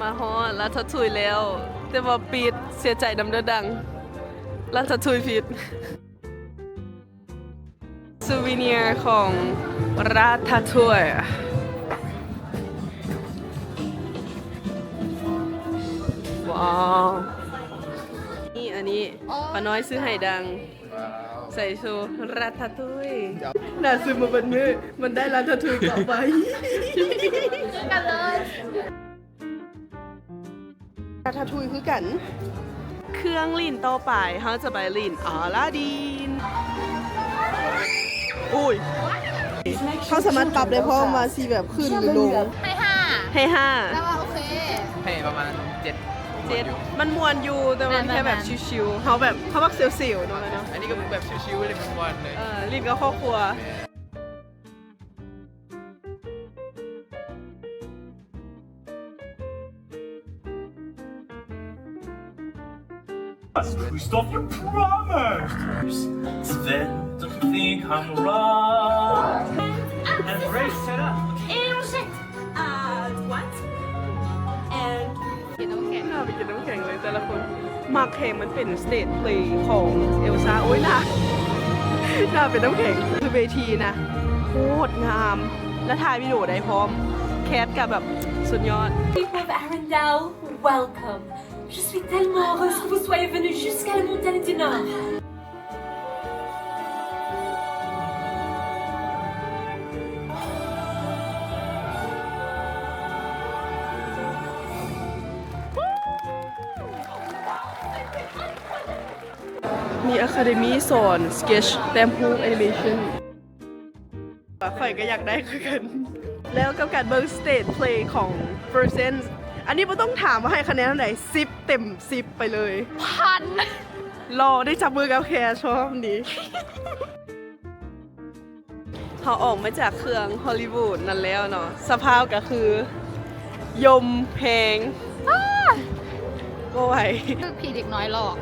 ມາຮອດລາທາທູຍແລ້ວ ແຕ່ວ່າປິດ ເສຍໃຈນຳເດີດັງ ລາທາທູຍປິດ ຊູວີເນຍຂອງລາທາທູຍ ວ້າວ ນີ້ ອັນນີ້ ປ້ານ້ອຍຊື້ໃຫ້ດັງ ໃສ່ໂຊ ລາທາທູຍ ໜ້າຊຶມມາເບິດມື້ ມັນໄດ້ລາທາທູຍເກາະໄປ ຄືກັນເລີຍ ລາທາທູຍຄືກັນ ເຄື່ອງຫຼິ້ນຕໍ່ໄປ ເຮົາຈະໄປຫຼິ້ນອາລາດິນ ໂອ້ຍ ເຮົາສາມາດປັບໄດ້ພ້ອມວ່າຊິແບບຂຶ້ນຫຼືລົງ ໃຫ້ຫ້າ ໃຫ້ຫ້າ ແຕ່ວ່າໂອເຄ ໃຫ້ປະມານເຈັດ ເຈັດ ມັນມ່ວນຢູ່ ແຕ່ວ່າມັນແຄ່ແບບຊິວໆ ເຮົາແບບ ເຮົາມັກເສວໆ ເນາະ ອັນນີ້ກໍແບບຊິວໆ ເລີຍ ມ່ວນໆ ເລີຍ ເອີ ຫຼິ້ນກັບຄອບຄົວ Christopher promised. Sven, don't you think I'm wrong? And raise it up. Et on jette. Uh, what? And ກິນນ້ຳແຂງ ໜ້າໄປກິນນ້ຳແຂງເລີຍແຕ່ລະຄົນ ມັກແຮງ ມັນເປັນສະເຕດເພລຂອງເອວຊາ ໂອ້ຍ ໜ້າ ໜ້າເປັນນ້ຳແຂງ ຄືເວທີນະ ໂຄດງາມ ແລະ ຖ່າຍວິດີໂອໄດ້ພ້ອມ ແຄດກໍແບບສຸດຍອດ People of Arendelle, welcome. Je suis tellement heureuse que vous soyez venus jusqu'à la Montagne du Nord. ມີ Academy ສອນ Sketch ແຕ້ມຮູບ Animation ຂ້ອຍກໍຢາກໄດ້ຄືກັນ. ແລ້ວກັບການເບິ່ງ Stage Play ຂອງ Frozen ອັນນີ້ບໍ່ຕ້ອງຖາມວ່າໃຫ້ຄະແນນເທົ່າໃດ ສິບເຕັມສິບໄປເລີຍ ພັນ. ລໍໄດ້ຈັບມືກັບແຄຊອບນີ້. ເຮົາອອກມາຈາກເຄື່ອງ Hollywood ນັ້ນແລ້ວເນາະ ສະພາບກໍຄືຍົມແຮງ ອ້າ ບໍ່ໄຫວ ຖືກຜີເດັກນ້ອຍຫຼອກ.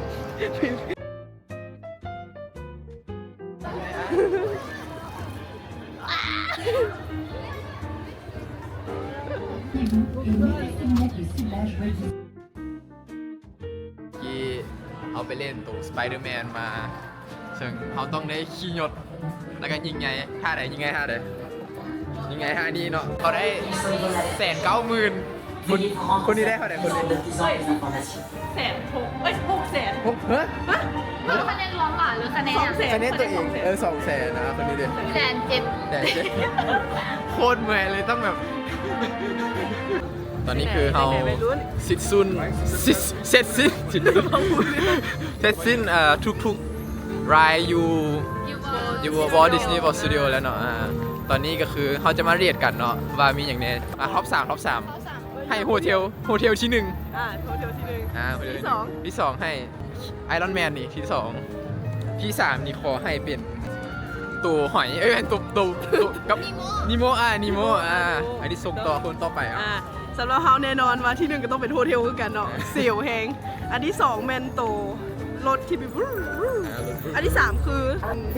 ກີ້ເຮົາໄປຫຼິ້ນໂຕ Spider-Man ມາ ເຊິ່ງເຮົາຕ້ອງໄດ້ຂີ່ຍົດ ແລ້ວກໍຍິງໃຍ ທ່າໃດ ຍິງໃຍທ່າໃດ ຍິງໃຍທ່ານີ້ເນາະ. ເຂົາໄດ້ແສນເກົ້າໝື່ນ ຄົນ ຄົນນີ້ໄດ້ເທົ່າໃດ ຄົນນີ້? ແສນຫົກ ເອີຍ ຫົກແສນ. ຫົກ ຮະ? ຮະ? ເອີ ຄະແນນລວມຫວາ ຫຼືຄະແນນຫຍັງ? ຄະແນນຕົວເອງ. ເອີ ສອງແສນນະ ຄົນນີ້ເດ້. ແສນເຈັດ. ແສນເຈັດ. ໂຄດເມື່ອຍເລີຍ ຕ້ອງແບບ ຕອນນີ້ຄືເຮົາເສັດສິ້ນ ເສັດສິ້ນ ເສັດສິ້ນ ເອີ ທຸກໆ ລາຍຢູ່ ຢູ່ Walt Disney World Studio ແລ້ວເນາະ. ອາ ຕອນນີ້ກໍຄືເຮົາຈະມາເຣດກັນເນາະ ວ່າມີຫຍັງແດ່. ອາ ທັອບສາມ ທັອບສາມ ໃຫ້ໂຮເທວ ໂຮເທວທີໜຶ່ງ ອາ ໂຮເທວທີໜຶ່ງ ອາ ໂຮເທວທີໜຶ່ງ ທີສອງໃຫ້ Iron Man ນີ້ທີສອງ ທີສາມນີ້ຂໍໃຫ້ເປັນໂຕຫອຍ ເອີຍ ໂຕ ໂຕ ໂຕກັບ Nemo Nemo ອາ Nemo ອາ ອັນນີ້ສົ່ງຕໍ່ຄົນຕໍ່ໄປ. ອາ ສຳລັບເຮົາແນ່ນອນວ່າທີໜຶ່ງກໍຕ້ອງເປັນໂຮເທວຄືກັນເນາະ ເຊວແຮງ. ອັນທີສອງແມ່ນໂຕລົດທີ່ແບບ ອາ ລົດ ອັນທີສາມຄື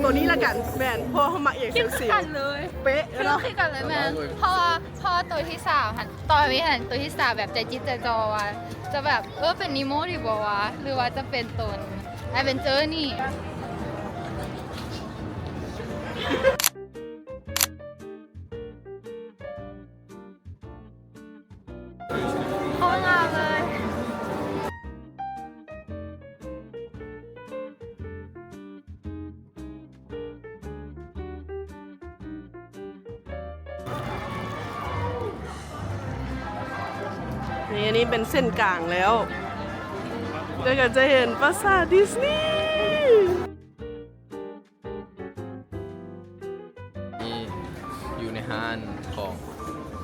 ໂຕນີ້ລະກັນ ແມ່ນ ເພາະເຮົາມັກອີ່ຫຍັງເຊວໆ ຄືກັນເລີຍ ເປະ ຄື ເນາະ ຄືກັນເລີຍແມ່ນ ເພາະວ່າ ເພາະໂຕທີສາມຫັ້ນ ຕອນນີ້ຫັ້ນ ໂຕທີສາມແບບໃຈຈິດໃຈຈໍວ່າ ຈະແບບ ເອີ ເປັນ Nemo ດີບໍ່ວະ ຫຼືວ່າຈະເປັນໂຕ Avenger ນີ້ ໂຄດງາມເລີຍ. ນີ້ ອັນນີ້ເປັນເສັ້ນກາງແລ້ວ ແລ້ວກໍຈະເຫັນປາສາດດິສນີ. ນີ້ຢູ່ໃນຮ້ານຂອງ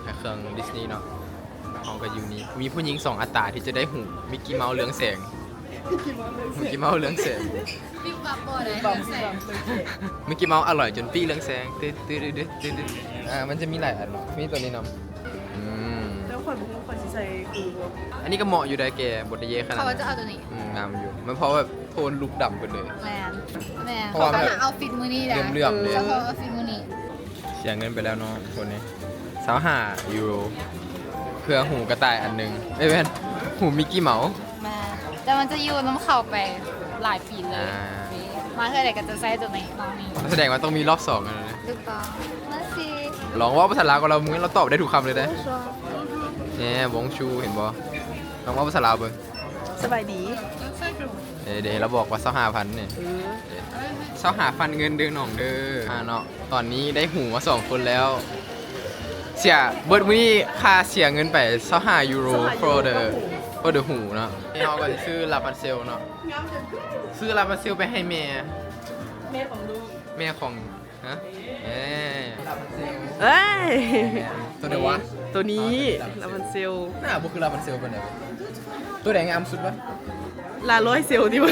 ຂາຍເຄື່ອງດິສນີເນາະ. ເຮົາກໍຢູ່ນີ້ ມີຜູ້ຍິງສອງອັດຕາທີ່ຈະໄດ້ຫູມິກກີເມົ້າເຮືອງແສງ. ມິກກີເມົ້າເຮືອງແສງ ວິບວັບບໍ່ໄດ້ເຮືອງແສງ. ມິກກີເມົ້າອະລ່ອຍຈົນປີ້ເຮືອງແສງ ຕຶດ ຕຶດ ຕຶດ ຕຶດ. ອາ ມັນຈະມີຫຼາຍອັນເນາະ ມີຕົວນີ້ນຳ. ອືມ ແຕ່ຂ້ອຍບໍ່ຮູ້ຂ້ອຍຊິໃສ່ຄືບໍ່. ອັນນີ້ກໍເໝາະຢູ່ໃດແກ່ ບໍ່ໄດ້ແຍ່ຂະໜາດ ເຂົາວ່າຈະເອົາຕົວນີ້. ອືມ ງາມຢູ່ ມັນເພາະແບບ ໂທນລຸກດຳເບິດເລີຍ. ແມ່ນ ແມ່ນ ເພາະວ່າມັນເອົາຟິດມື້ນີ້ແຫຼະ ເຫຼື້ອມໆເດ້ ສະເພາະເອົາຟິດມື້ນີ້. ເສຍເງິນໄປແລ້ວເນາະ ຄົນນີ້ ຊາວຫ້າຢູໂຣ ເພື່ອຫູກະຕ່າຍອັນໜຶ່ງ ເອີຍ ແມ່ນ ຫູມິກກີເມົ້າ. ແມ່ນ ແຕ່ມັນຈະຢູ່ນຳເຂົາໄປຫຼາຍປີເລີຍ. ອາ ມາເທື່ອໃດກໍຈະໃສ່ຕົວນີ້ເນາະ. ນີ້ ສະແດງວ່າຕ້ອງມີລອບສອງແລ້ວນະ. ຖືກຕ້ອງ. ມາຊິ ລອງເວົ້າພາສາລາວກັບລາວເບິ່ງ ລາວຕອບໄດ້ທຸກຄຳເລີຍເດ້. ແນ່ Bonjour ເຫັນບໍ່? ລອງເວົ້າພາສາລາວເບິ່ງ. ສະບາຍດີ. ເອີ ເດ ລາວບອກວ່າຊາວຫ້າພັນນີ້. ເອີ ຊາວຫ້າພັນເງິນເດີນ້ອງເດີ. ອາ ເນາະ ຕອນນີ້ໄດ້ຫູມາສອງຄົນແລ້ວ. ເສຍເບິດມື້ນີ້ ຄ່າເສຍເງິນໄປຊາວຫ້າຢູໂຣ for the for the ຫູເນາະ. ເຮົາກໍຊິຊື້ລາພັນເຊວເນາະ ຊື້ລາພັນເຊວໄປໃຫ້ແມ່ ແມ່ຂອງລູກ ແມ່ຂອງ ຮະ ເອີ ເອີຍ ຕົວໃດວະ? ຕົວນີ້ ລາພັນເຊວ. ໜ້າບໍ່ຄືລາພັນເຊວປານໃດ. ຕົວໃດງາມສຸດວະ? ລາຮ້ອຍເຊວຕິ. ໂ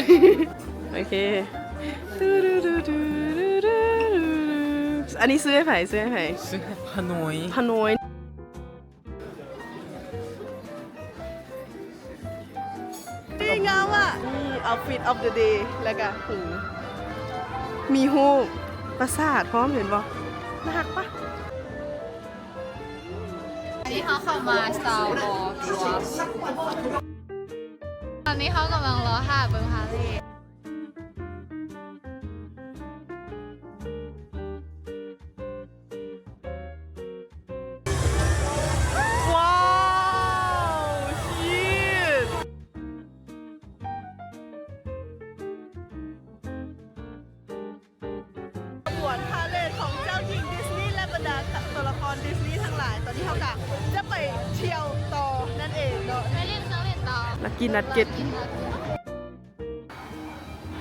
ອເຄ ອັນນີ້ຊື້ໃຫ້ໃຜ? ຊື້ໃຫ້ພະໂນຍ ພະໂນຍ. ນີ້ງາມອ່ະ ນີ້ outfit of the day ແລ້ວກະຫູ ມີຮູບປາສາດພ້ອມ ເຫັນບໍ່? ໜ້າຮັກປະ? ອັນນີ້ເຮົາເຂົ້າມາ Star Wars ຕົວ ຕອນນີ້ເຮົາກຳລັງລໍຖ້າເບິ່ງພາເຣດ. ວ້າວ shit ຂະບວນພາເຣດຂອງເຈົ້າຍິງດິສນີ ແລະ ບັນດາຕົວລະຄອນດິສນີທັງຫຼາຍ. ຕອນນີ້ເຮົາກະຈະໄປທ່ຽວຕໍ່ນັ້ນເອງເນາະ ໄປຫຼິ້ນເຄື່ອງຫຼິ້ນຕໍ່ ລັກກີ້ນັກເກັດ. ນີ້ ເຮົາກໍຊິຊື້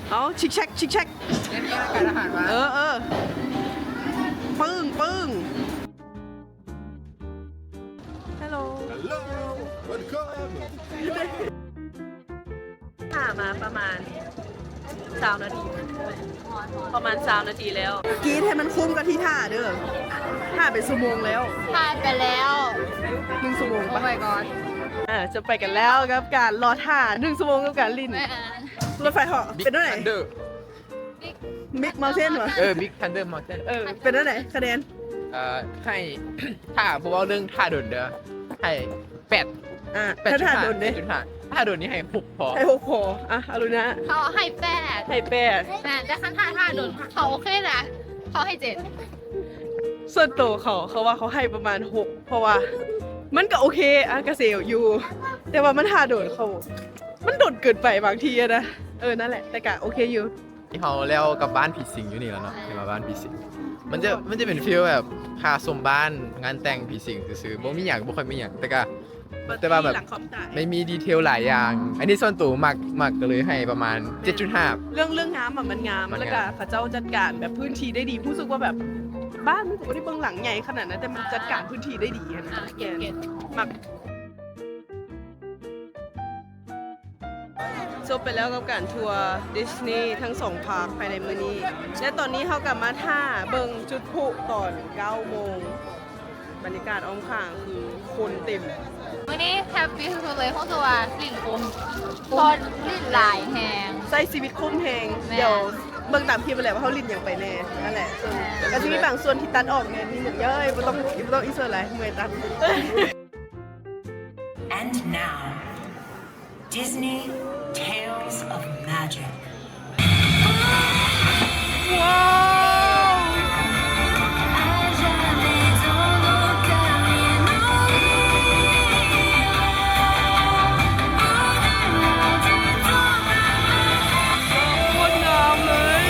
ເຮົາກໍຊິຊື້ ເອົາ ຊິກແຊັກ ຊິກແຊັກ ເດີນທາງການອາຫານມາ ເອີ ເອີ ປຶ້ງ ປຶ້ງ Hello Hello Welcome ຖ້າມາປະມານຊາວນາທີ ປະມານຊາວນາທີແລ້ວ ກຣີດໃຫ້ມັນຄຸ້ມກັບທີ່ຖ້າເດີ ຖ້າເປັນຊົ່ວໂມງແລ້ວ ຜ່ານໄປແລ້ວໜຶ່ງຊົ່ວໂມງ Oh my god ອ່າ ຈະໄປກັນແລ້ວກັບການລໍຖ້າໜຶ່ງຊົ່ວໂມງກັບການຫຼິ້ນ ແມ່ນ ລົດໄຟເຫາະ ເປັນແນວໃດ? Big Thunder Big Mountain ຫວາ? ເອີ Big Thunder Mountain ເອີ ເປັນແນວໃດຄະແນນ? ເອີ ໃຫ້ ຖ້າບໍ່ເວົ້າເລື່ອງຖ້າດົນເດີ ໃຫ້ແປດ ອ່າ ແປດຈຸດຫ້າ ຖ້າຖ້າດົນເດ້ ແປດຈຸດຫ້າ ຖ້າດົນນີ້ໃຫ້ຫົກພໍ ໃຫ້ຫົກພໍ ອ່ະ ອາລຸນາ ເຂົາໃຫ້ແປດ ໃຫ້ແປດ ແມ່ນ ແຕ່ຄັນຖ້າ ຖ້າດົນ ເຂົາໂອເຄນະ ເຂົາໃຫ້ເຈັດ ສ່ວນໂຕເຂົາ ເຂົາວ່າເຂົາໃຫ້ປະມານຫົກ ເພາະວ່າມັນກໍໂອເຄ ອ່ະ ກະເສຢູ່ ແຕ່ວ່າມັນຖ້າດົນ ເຂົາ ມັນດົນເກີນໄປບາງທີນະ ເອີ ນັ້ນແຫຼະ ແຕ່ກະໂອເຄຢູ່. ເຮົາແລ້ວກັບບ້ານຜີສິງຢູ່ນີ້ແລ້ວເນາະ ເຫັນວ່າບ້ານຜີສິງ ມັນຈະ ມັນຈະເປັນຟີລແບບພາຊົມບ້ານງານແຕ່ງຜີສິງຊື່ໆ ບໍ່ມີຫຍັງ ບໍ່ຄ່ອຍມີຫຍັງ ແຕ່ກະ ແຕ່ວ່າແບບ ມັນມີຫຼັງຄວາມຕາຍ ມັນມີດີເທວຫຼາຍຢ່າງ ອັນນີ້ສ່ວນໂຕມັກ ມັກ ກໍເລີຍໃຫ້ປະມານເຈັດຈຸດຫ້າ ເລື່ອງ ເລື່ອງງາມອະ ມັນງາມ ມັນງາມ ແລ້ວກະເຂົາເຈົ້າຈັດການແບບພື້ນທີ່ໄດ້ດີ ຮູ້ສຶກວ່າແບບບ້ານມັນກໍບໍ່ໄດ້ເບິ່ງຫຼັງໃຫຍ່ຂະໜາດນັ້ນ ແຕ່ມັນຈັດການພື້ນທີ່ໄດ້ດີຫັ້ນນະ ອ່າ ແມ່ນ ມັກ. ຈົບໄປແລ້ວກັບການທົວດິສນີທັງສອງພາກພາຍໃນມື້ນີ້ ແລະ ຕອນນີ້ເຮົາກໍມາຖ້າເບິ່ງຈຸດພລຸຕອນເກົ້າໂມງ ບັນຍາກາດອ້ອມຂ້າງຄືຄົນເຕັມ. ມື້ນີ້ແຮບປີ້ສຸດໆເລີຍ ຮູ້ສຶກວ່າຫຼິ້ນຄຸ້ມ ເພາະຫຼິ້ນຫຼາຍແຮງ ໃຊ້ຊີວິດຄຸ້ມແຮງ. ແມ່ນ ດຽວເບິ່ງຕາມຄລິບຫັ້ນແຫຼະວ່າເຮົາຫຼິ້ນຫຍັງໄປແນ່. ນັ້ນແຫຼະ ແມ່ນ ກໍຊິມີບາງສ່ວນທີ່ຕັດອອກແນ່ ມີໝົດເຢີ້ຍ ບໍ່ຕ້ອງ ບໍ່ຕ້ອງອິນເສີດຫຼາຍ ເມື່ອຍຕັດ. And now, Disney Tales of Magic. Wow! ໂຄດງາມເລີຍ.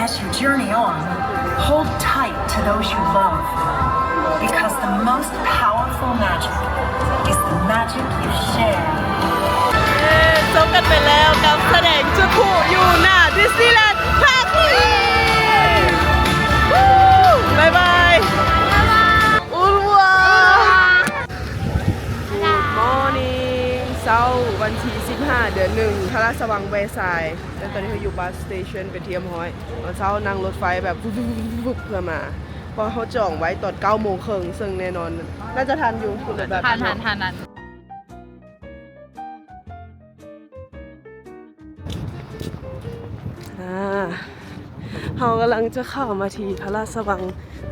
As you journey on, hold tight to those you love, because the most powerful magic is the magic you share. ເອີ ຈົບກັນໄປແລ້ວກັບສະແດງຈຸດພລຸຢູ່ໜ້າດິສນີແລນພາກໜຶ່ງ. ບາຍບາຍ Au revoir. Good morning. ເຊົ້າວັນທີສິບຫ້າ ເດືອນໜຶ່ງ ພະລາຊະວັງແວຊາຍ ແລະ ຕອນນີ້ເຮົາຢູ່ບັສສະເຕເຊິນເປັນທີ່ຮຽບຮ້ອຍ. ຕອນເຊົ້ານັ່ງລົດໄຟແບບວຶບໆ ເພື່ອມາ ເພາະເຮົາຈອງໄວ້ຕອນເກົ້າໂມງເຄິ່ງ ເຊິ່ງແນ່ນອນໜ້າຈະທັນຢູ່ ຄຸນລະແບບ ທັນ ທັນ ທັນ ທັນ. ອ່າ ເຮົາກຳລັງຈະເຂົ້າມາທີ່ພະລາຊະວັງ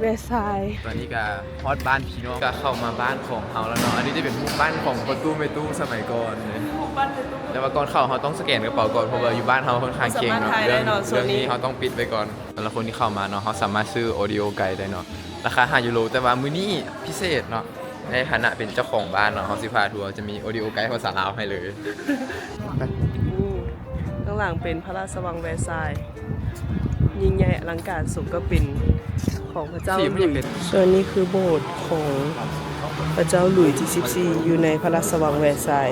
ແວຊາຍ. ຕອນນີ້ກະຮອດບ້ານພີ່ນ້ອງ ກະເຂົ້າມາບ້ານຂອງເຮົາແລ້ວເນາະ. ອັນນີ້ຈະເປັນບ້ານຂອງພໍ່ຕູ້ແມ່ຕູ້ສະໄໝກ່ອນເລີຍ. ແຕ່ວ່າກ່ອນເຂົ້າເຮົາຕ້ອງສະແກນກະເປົາກ່ອນ ເພາະວ່າຢູ່ບ້ານເຮົາຄ່ອນຂ້າງເຄັ່ງເນາະ. ເລື່ອງ ເລື່ອງນີ້ເຮົາຕ້ອງປິດໄວ້ກ່ອນ. ສຳລັບຄົນທີ່ເຂົ້າມາເນາະ ເຮົາສາມາດຊື້ Audio Guide ໄດ້ເນາະ ລາຄາຫ້າຢູໂຣ ແຕ່ວ່າມື້ນີ້ພິເສດເນາະ ໃນຖານະເປັນເຈົ້າຂອງບ້ານເນາະ ເຮົາຊິພາທົວ ຈະມີ Audio Guide ພາສາລາວໃຫ້ເລີຍ. ຂ້າງຫຼັງເປັນພະລາຊະວັງແວຊາຍ ຍິ່ງໃຫຍ່ອະລັງການສົມກັບເປັນຂອງພະເຈົ້າລຸຍ. ສ່ວນນີ້ຄືໂບດຂອງພະເຈົ້າລຸຍທີສິບສີ່ ຢູ່ໃນພະລາຊະວັງແວຊາຍ.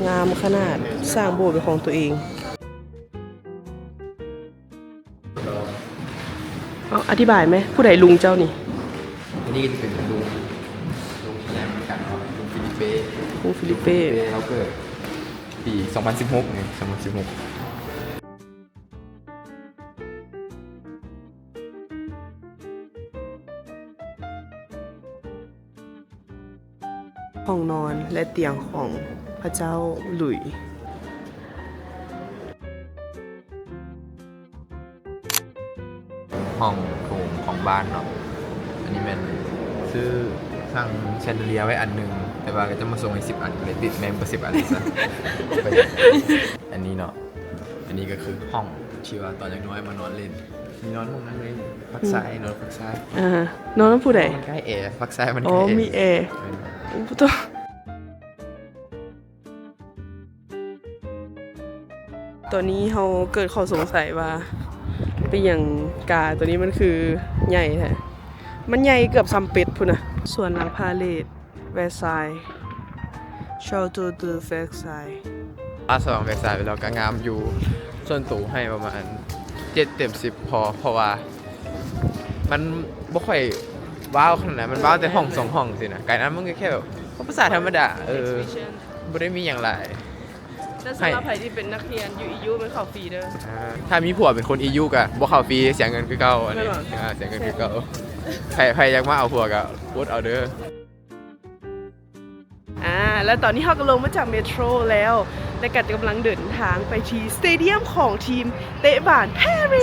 ງາມຂະໜາດ ສ້າງໂບດເປັນຂອງຕົວເອງ. ເອົາ ອະທິບາຍແມ ຜູ້ໃດລຸງເຈົ້ານີ້? ອັນນີ້ກໍຈະເປັນລຸງ ລຸງທີ່ໃຫຍ່ເໝືອນກັນເນາະ ລຸງຟີລິເປ້ ລຸງຟີລິເປ້ ລຸງຟີລິເປ້ ລາວເກີດປີສອງພັນສິບຫົກນີ້ ສອງພັນສິບຫົກ. ຫ້ອງນອນ ແລະ ຕຽງຂອງພະເຈົ້າລຸຍ. ຫ້ອງໂຖງຂອງບ້ານເນາະ ອັນນີ້ແມ່ນຊື້ ສັ່ງແຊນເດເລຍໄວ້ອັນໜຶ່ງ ແຕ່ວ່າເຂົາເຈົ້າມາສົ່ງໃຫ້ສິບອັນ ກໍເລີຍຕິດແມ່ນບໍ່ສິບອັນຊະ. ອັນນີ້ເນາະ ອັນນີ້ກໍຄືຫ້ອງທີ່ວ່າຕອນຍັງນ້ອຍມານອນຫຼິ້ນ. ມີນອນຫ້ອງນັ້ນເລີຍ ຟາກຊ້າຍ ອືມ ນອນຟາກຊ້າຍ. ອ່າ ນອນນຳຜູ້ໃດ? ມັນໃກ້ແອ ຟາກຊ້າຍມັນ ອໍ ໃກ້ແອ ມີແອ. ເອີ ໂອ້ ໂຕ. ຕອນນີ້ເຮົາເກີດຂໍ້ສົງໄສວ່າ ເປັນຫຍັງກາໂຕນີ້ມັນຄືໃຫຍ່ແທ້? ມັນໃຫຍ່ເກືອບສ່ຳເປັດພຸ້ນນະ. ສວນຫຼັງພາເລດ ແວຊາຍ Château de Versailles ພາສາແວຊາຍ ແລ້ວກໍງາມຢູ່. ສ່ວນໂຕໃຫ້ປະມານເຈັດເຕັມສິບພໍ ເພາະວ່າມັນບໍ່ຄ່ອຍວ້າວຂະໜາດນັ້ນ, ມັນວ້າວແຕ່ຫ້ອງສອງຫ້ອງຊີ້ນະ. ກາຍນັ້ນມັນກໍແຄ່ແບບພາສາທຳມະດາ ເອີ ບໍ່ໄດ້ມີຫຍັງຫຼາຍ. ແຕ່ສຳລັບໃຜທີ່ເປັນນັກຮຽນຢູ່ ອີຢູ ແມ່ນເຂົ້າຟຣີເດີ. ອ່າ ຖ້າມີຜົວເປັນຄົນ ອີຢູ ກໍບໍ່ເຂົ້າຟຣີ, ເສຍເງິນຄືເກົ່າ. ອັນນີ້ ແມ່ນບໍ່? ອ່າ ເສຍເງິນຄືເກົ່າ. ໃຜ ໃຜຢາກມາເອົາຜົວກໍອົດເອົາເດີ. ອ່າ ແລ້ວຕອນນີ້ເຮົາກໍລົງມາຈາກເມໂທຣແລ້ວ ແລະ ກໍກຳລັງເດີນທາງໄປທີ່ສະເຕດຽມຂອງທີມເຕະບານປາຣີ.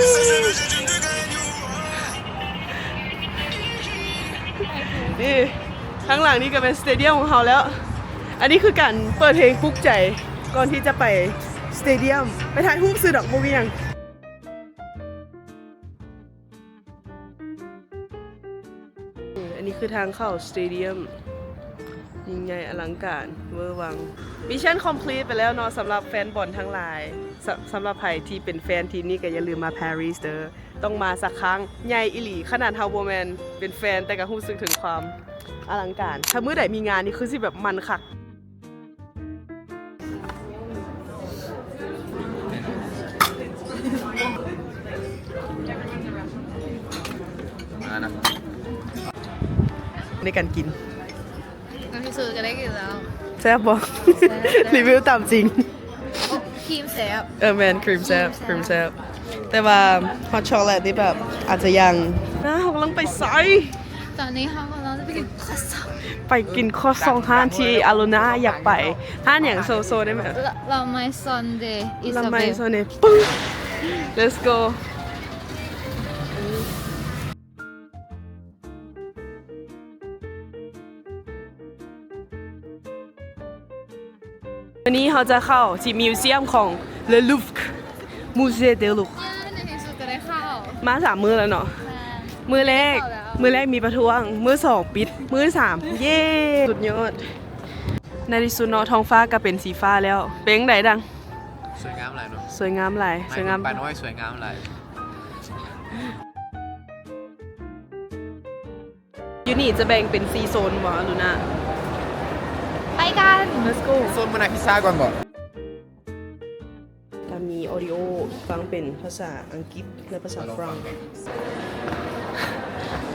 ນີ້ ທາງຫຼັງນີ້ກໍເປັນສະເຕດຽມຂອງເຮົາແລ້ວ. ອັນນີ້ຄືການເປີດເພງປຸກໃຈກ່ອນທີ່ຈະໄປສະເຕດຽມ. ໄປຖ່າຍຮູບຊື່ດອກ ບໍ່ມີຫຍັງ. ອັນນີ້ຄືທາງເຂົ້າສະເຕດຽມ ຍິ່ງໃຫຍ່ອະລັງການເວີວັງ. Mission complete ໄປແລ້ວເນາະ ສຳລັບແຟນບອນທັງຫຼາຍ. ສ- ສຳລັບໃຜທີ່ເປັນແຟນທີມນີ້ກໍຢ່າລືມມາປາຣີເດີ. ຕ້ອງມາສັກຄັ້ງ, ໃຫຍ່ອີ່ຫຼີ. ຂະໜາດເຮົາບໍ່ແມ່ນເປັນແຟນ ແຕ່ກໍຮູ້ສຶກເຖິງຄວາມອະລັງການ. ຖ້າມື້ໃດມີງານນີ້ຄືຊິແບບມັນຄັກ. ໃນການກິນ ໃນທີ່ສຸດກໍໄດ້ກິນແລ້ວ. ແຊບບໍ່? ແຊບ. ຣີວິວຕາມຈິງ. ໂອ້ ຄຣີມແຊບ. ເອີ ແມ່ນ ຄຣີມແຊບ ຄຣີມແຊບ ຄຣີມແຊບ. ແຕ່ວ່າ hot chocolate ນີ້ແບບອາດຈະຍັງ. ນະ ເຮົາກຳລັງໄປໃສ? ຕອນນີ້ເຮົາກຳລັງຈະໄປກິນຄຣັວຊອງ. ໄປກິນຄຣັວຊອງຮ້ານທີ່ອາລູນາຢາກໄປ. ຮ້ານຫຍັງ? ໂຊ ໂຊໄດ້ໄໝ? La, La Maison de Isabelle. La Maison de ປຶ້ງ. Let's go. ມື້ນີ້ເຮົາຈະເຂົ້າທີ່ museum ຂອງ Le Louvre Musée du Louvre. ໃນທີ່ສຸດກໍໄດ້ເຂົ້າ. ມາສາມມື້ແລ້ວເນາະ. ແມ່ນ. ມື້ແລກ ມື້ແລກມີປະທ້ວງ, ມື້ສອງປິດ, ມື້ສາມ ເຢ້ ສຸດຍອດ. ໃນທີ່ສຸດເນາະ ທ້ອງຟ້າກໍເປັນສີຟ້າແລ້ວ. ເປັນຈັ່ງໃດດັງ? ສວຍງາມຫຼາຍເນາະ. ສວຍງາມຫຼາຍ ສວຍງາມ. ປານ້ອຍສວຍງາມຫຼາຍ. ຢູ່ນີ້ຈະແບ່ງເປັນສີ່ໂຊນບໍ່ ອາລູນາ? ໄປກັນ. Let's go. ໂຊນໂມນາລິຊາກ່ອນບໍ່? ຕາມມີອອດິໂອຟັງເປັນພາສາອັງກິດ ແລະ ພາສາຝຣັ່ງ.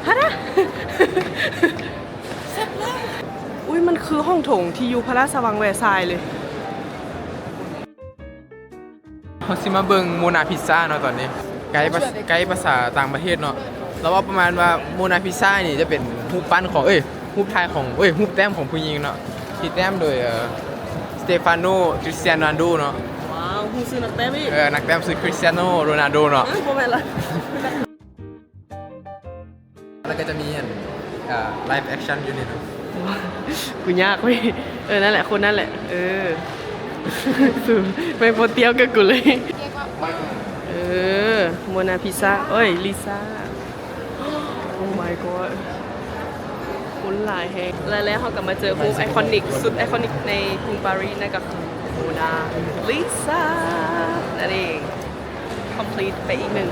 ຮະນະ? ອຸ້ຍ ມັນຄືຫ້ອງໂຖງທີ່ຢູ່ພະລາຊະວັງແວຊາຍເລີຍ. ເຮົາຊິມາເບິ່ງໂມນາລິຊາເນາະຕອນນີ້. ໄກພາ ໄກພາສາຕ່າງປະເທດເນາະ. ລາວເວົ້າປະມານວ່າໂມນາລິຊານີ້ຈະເປັນຮູບປັ້ນຂອງ ເອີຍ ຮູບຖ່າຍຂອງ ເອີຍ ຮູບແຕ້ມຂອງຜູ້ຍິງເນາະ ທີ່ແຕ້ມໂດຍ ເອີ Stefano Cristiano Ronaldo ເນາະ. ວ້າວ ຮູ້ຊື່ນັກແຕ້ມອີກ. ເອີ ນັກແຕ້ມຊື່ Cristiano Ronaldo ເນາະ. ເອີ ບໍ່ແມ່ນລະ. ແລ້ວກໍຈະມີອັນ ເອີ live action ຢູ່ນີ້ເນາະ. ກູຍາກເວີຍ. ເອີ ນັ້ນແຫຼະ ຄົນນັ້ນແຫຼະ. ເອີ ສູແມ່ງບໍ່ຕຽວກັບກູເລີຍ. ເອີ ໂມນາລິຊາ ເອີຍ ລິຊາ. Oh my god ຄົນຫຼາຍແຮງ. ແລະ ແລ້ວເຮົາກໍມາເຈີຮູບໄອຄອນິກ ສຸດໄອຄອນິກໃນກຸງປາຣີ ນັ້ນກໍຄືໂມນາລິຊານັ້ນເອງ. Complete ໄປອີກໜຶ່ງ.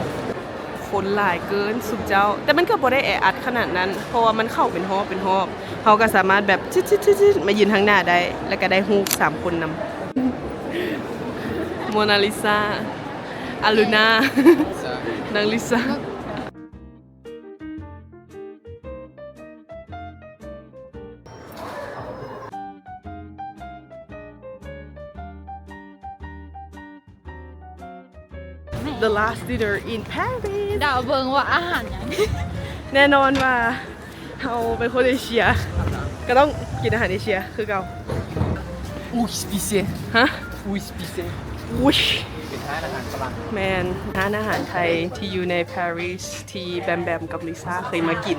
ຄົນຫຼາຍເກີນຊຸມເຈົ້າ, ແຕ່ມັນກໍບໍ່ໄດ້ແອອັດຂະໜາດນັ້ນ ເພາະວ່າມັນເຂົ້າເປັນຮອບເປັນຮອບ. ເຮົາກໍສາມາດແບບ ຊຶດໆໆໆ ມາຢືນທາງໜ້າໄດ້ ແລ້ວກໍໄດ້ຮູບສາມຄົນນຳ ໂມນາລິຊາ, ອາລູນາ, ນາງລິຊາ. The last dinner in Paris. ເດົາເບິ່ງວ່າອາຫານຫຍັງ. ແນ່ນອນວ່າເຮົາເປັນຄົນເອເຊຍ ກໍຕ້ອງກິນອາຫານເອເຊຍຄືເກົ່າ. ອຸຍ ສະເປເຊຍ. ຮະ? ອຸຍ ສະເປເຊຍ. ອຸຍ ເປັນຮ້ານອາຫານຝຣັ່ງ. ແມ່ນ ຮ້ານອາຫານໄທທີ່ຢູ່ໃນປາຣີສ ທີ່ແບມແບມກັບລິຊາເຄີຍມາກິນ.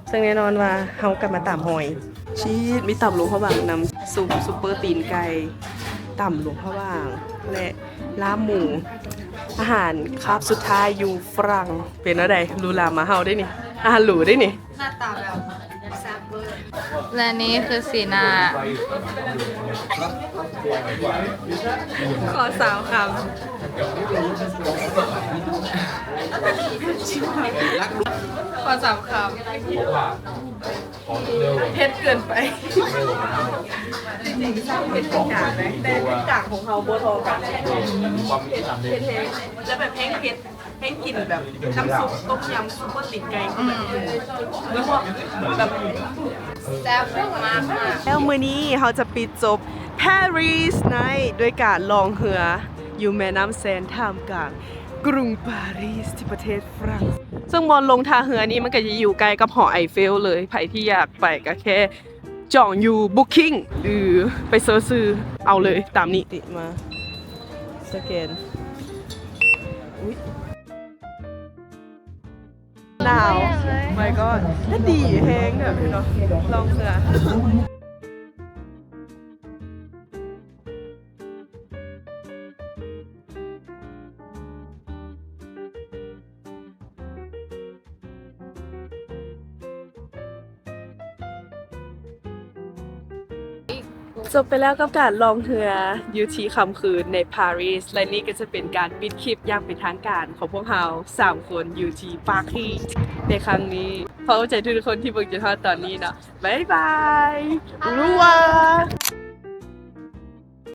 ເຊິ່ງແນ່ນອນວ່າເຮົາກໍມາຕາມຮອຍ. ຊີດ ມີຕຳຫຼວງພະບາງນຳ, ຊຸບ ຊຸບເປີຕີນໄກ່, ຕຳຫຼວງພະບາງ ແລະ ລາບໝູ. ອາຫານຄາບສຸດທ້າຍຢູ່ຝຣັ່ງ. ເປັນແນວໃດ? ຫຼູຫຼາມາເຮົາເດ້ນີ້. ອາຫານຫຼູເດ້ນີ້. ໜ້າຕາແບບແຊບເວີ. ແລະນີ້ຄືສີໜ້າ ຂໍສາມຄຳ ຂໍສາມຄຳ ເຜັດເກີນໄປ ຈິງໆ ເຜັດກາງນະ ແຕ່ເຜັດກາງຂອງເຮົາບໍ່ທໍ່ກັນ ເຜັດແຮງ ແລ້ວແບບແຮງເຜັດ ແຮງກິນແບບນ້ຳຊຸບຕົ້ມຍຳຊຸບເປີຕີນໄກ່ ອືມ ແລ້ວແບບແຊບມາກໆ ແລ້ວມື້ນີ້ເຮົາຈະປິດຈົບ Paris Night ດ້ວຍການລ່ອງເຮືອຢູ່ແມ່ນ້ຳແຊນ ທ່າມກາງ ກຸງປາຣີສ ທີ່ປະເທດຝຣັ່ງ ເຊິ່ງບ່ອນລົງທ່າເຮືອນີ້ມັນກໍຈະຢູ່ໃກ້ກັບຫໍໄອເຟວເລີຍ ໃຜທີ່ຢາກໄປກໍແຄ່ຈອງຢູ່ Booking ຫຼືໄປເສີດຊື່ເອົາເລີຍຕາມນີ້ ມາສະແກນ ອຸ້ຍ ໜາວ My God ແລະດີແຮງເນາະ ລ່ອງເຮືອ ຈົບໄປແລ້ວກັບການລ່ອງເຮືອຢູ່ທີ່ຄ່ຳຄືນໃນປາຣີສ ແລະນີ້ກໍຈະເປັນການປິດຄລິບຢ່າງເປັນທາງການຂອງພວກເຮົາສາມຄົນຢູ່ທີ່ປາຣີສໃນຄັ້ງນີ້. ຂອບໃຈທຸກໆຄົນທີ່ເບິ່ງຈົນຮອດຕອນນີ້ເນາະ. ບາຍບາຍ. Au revoir.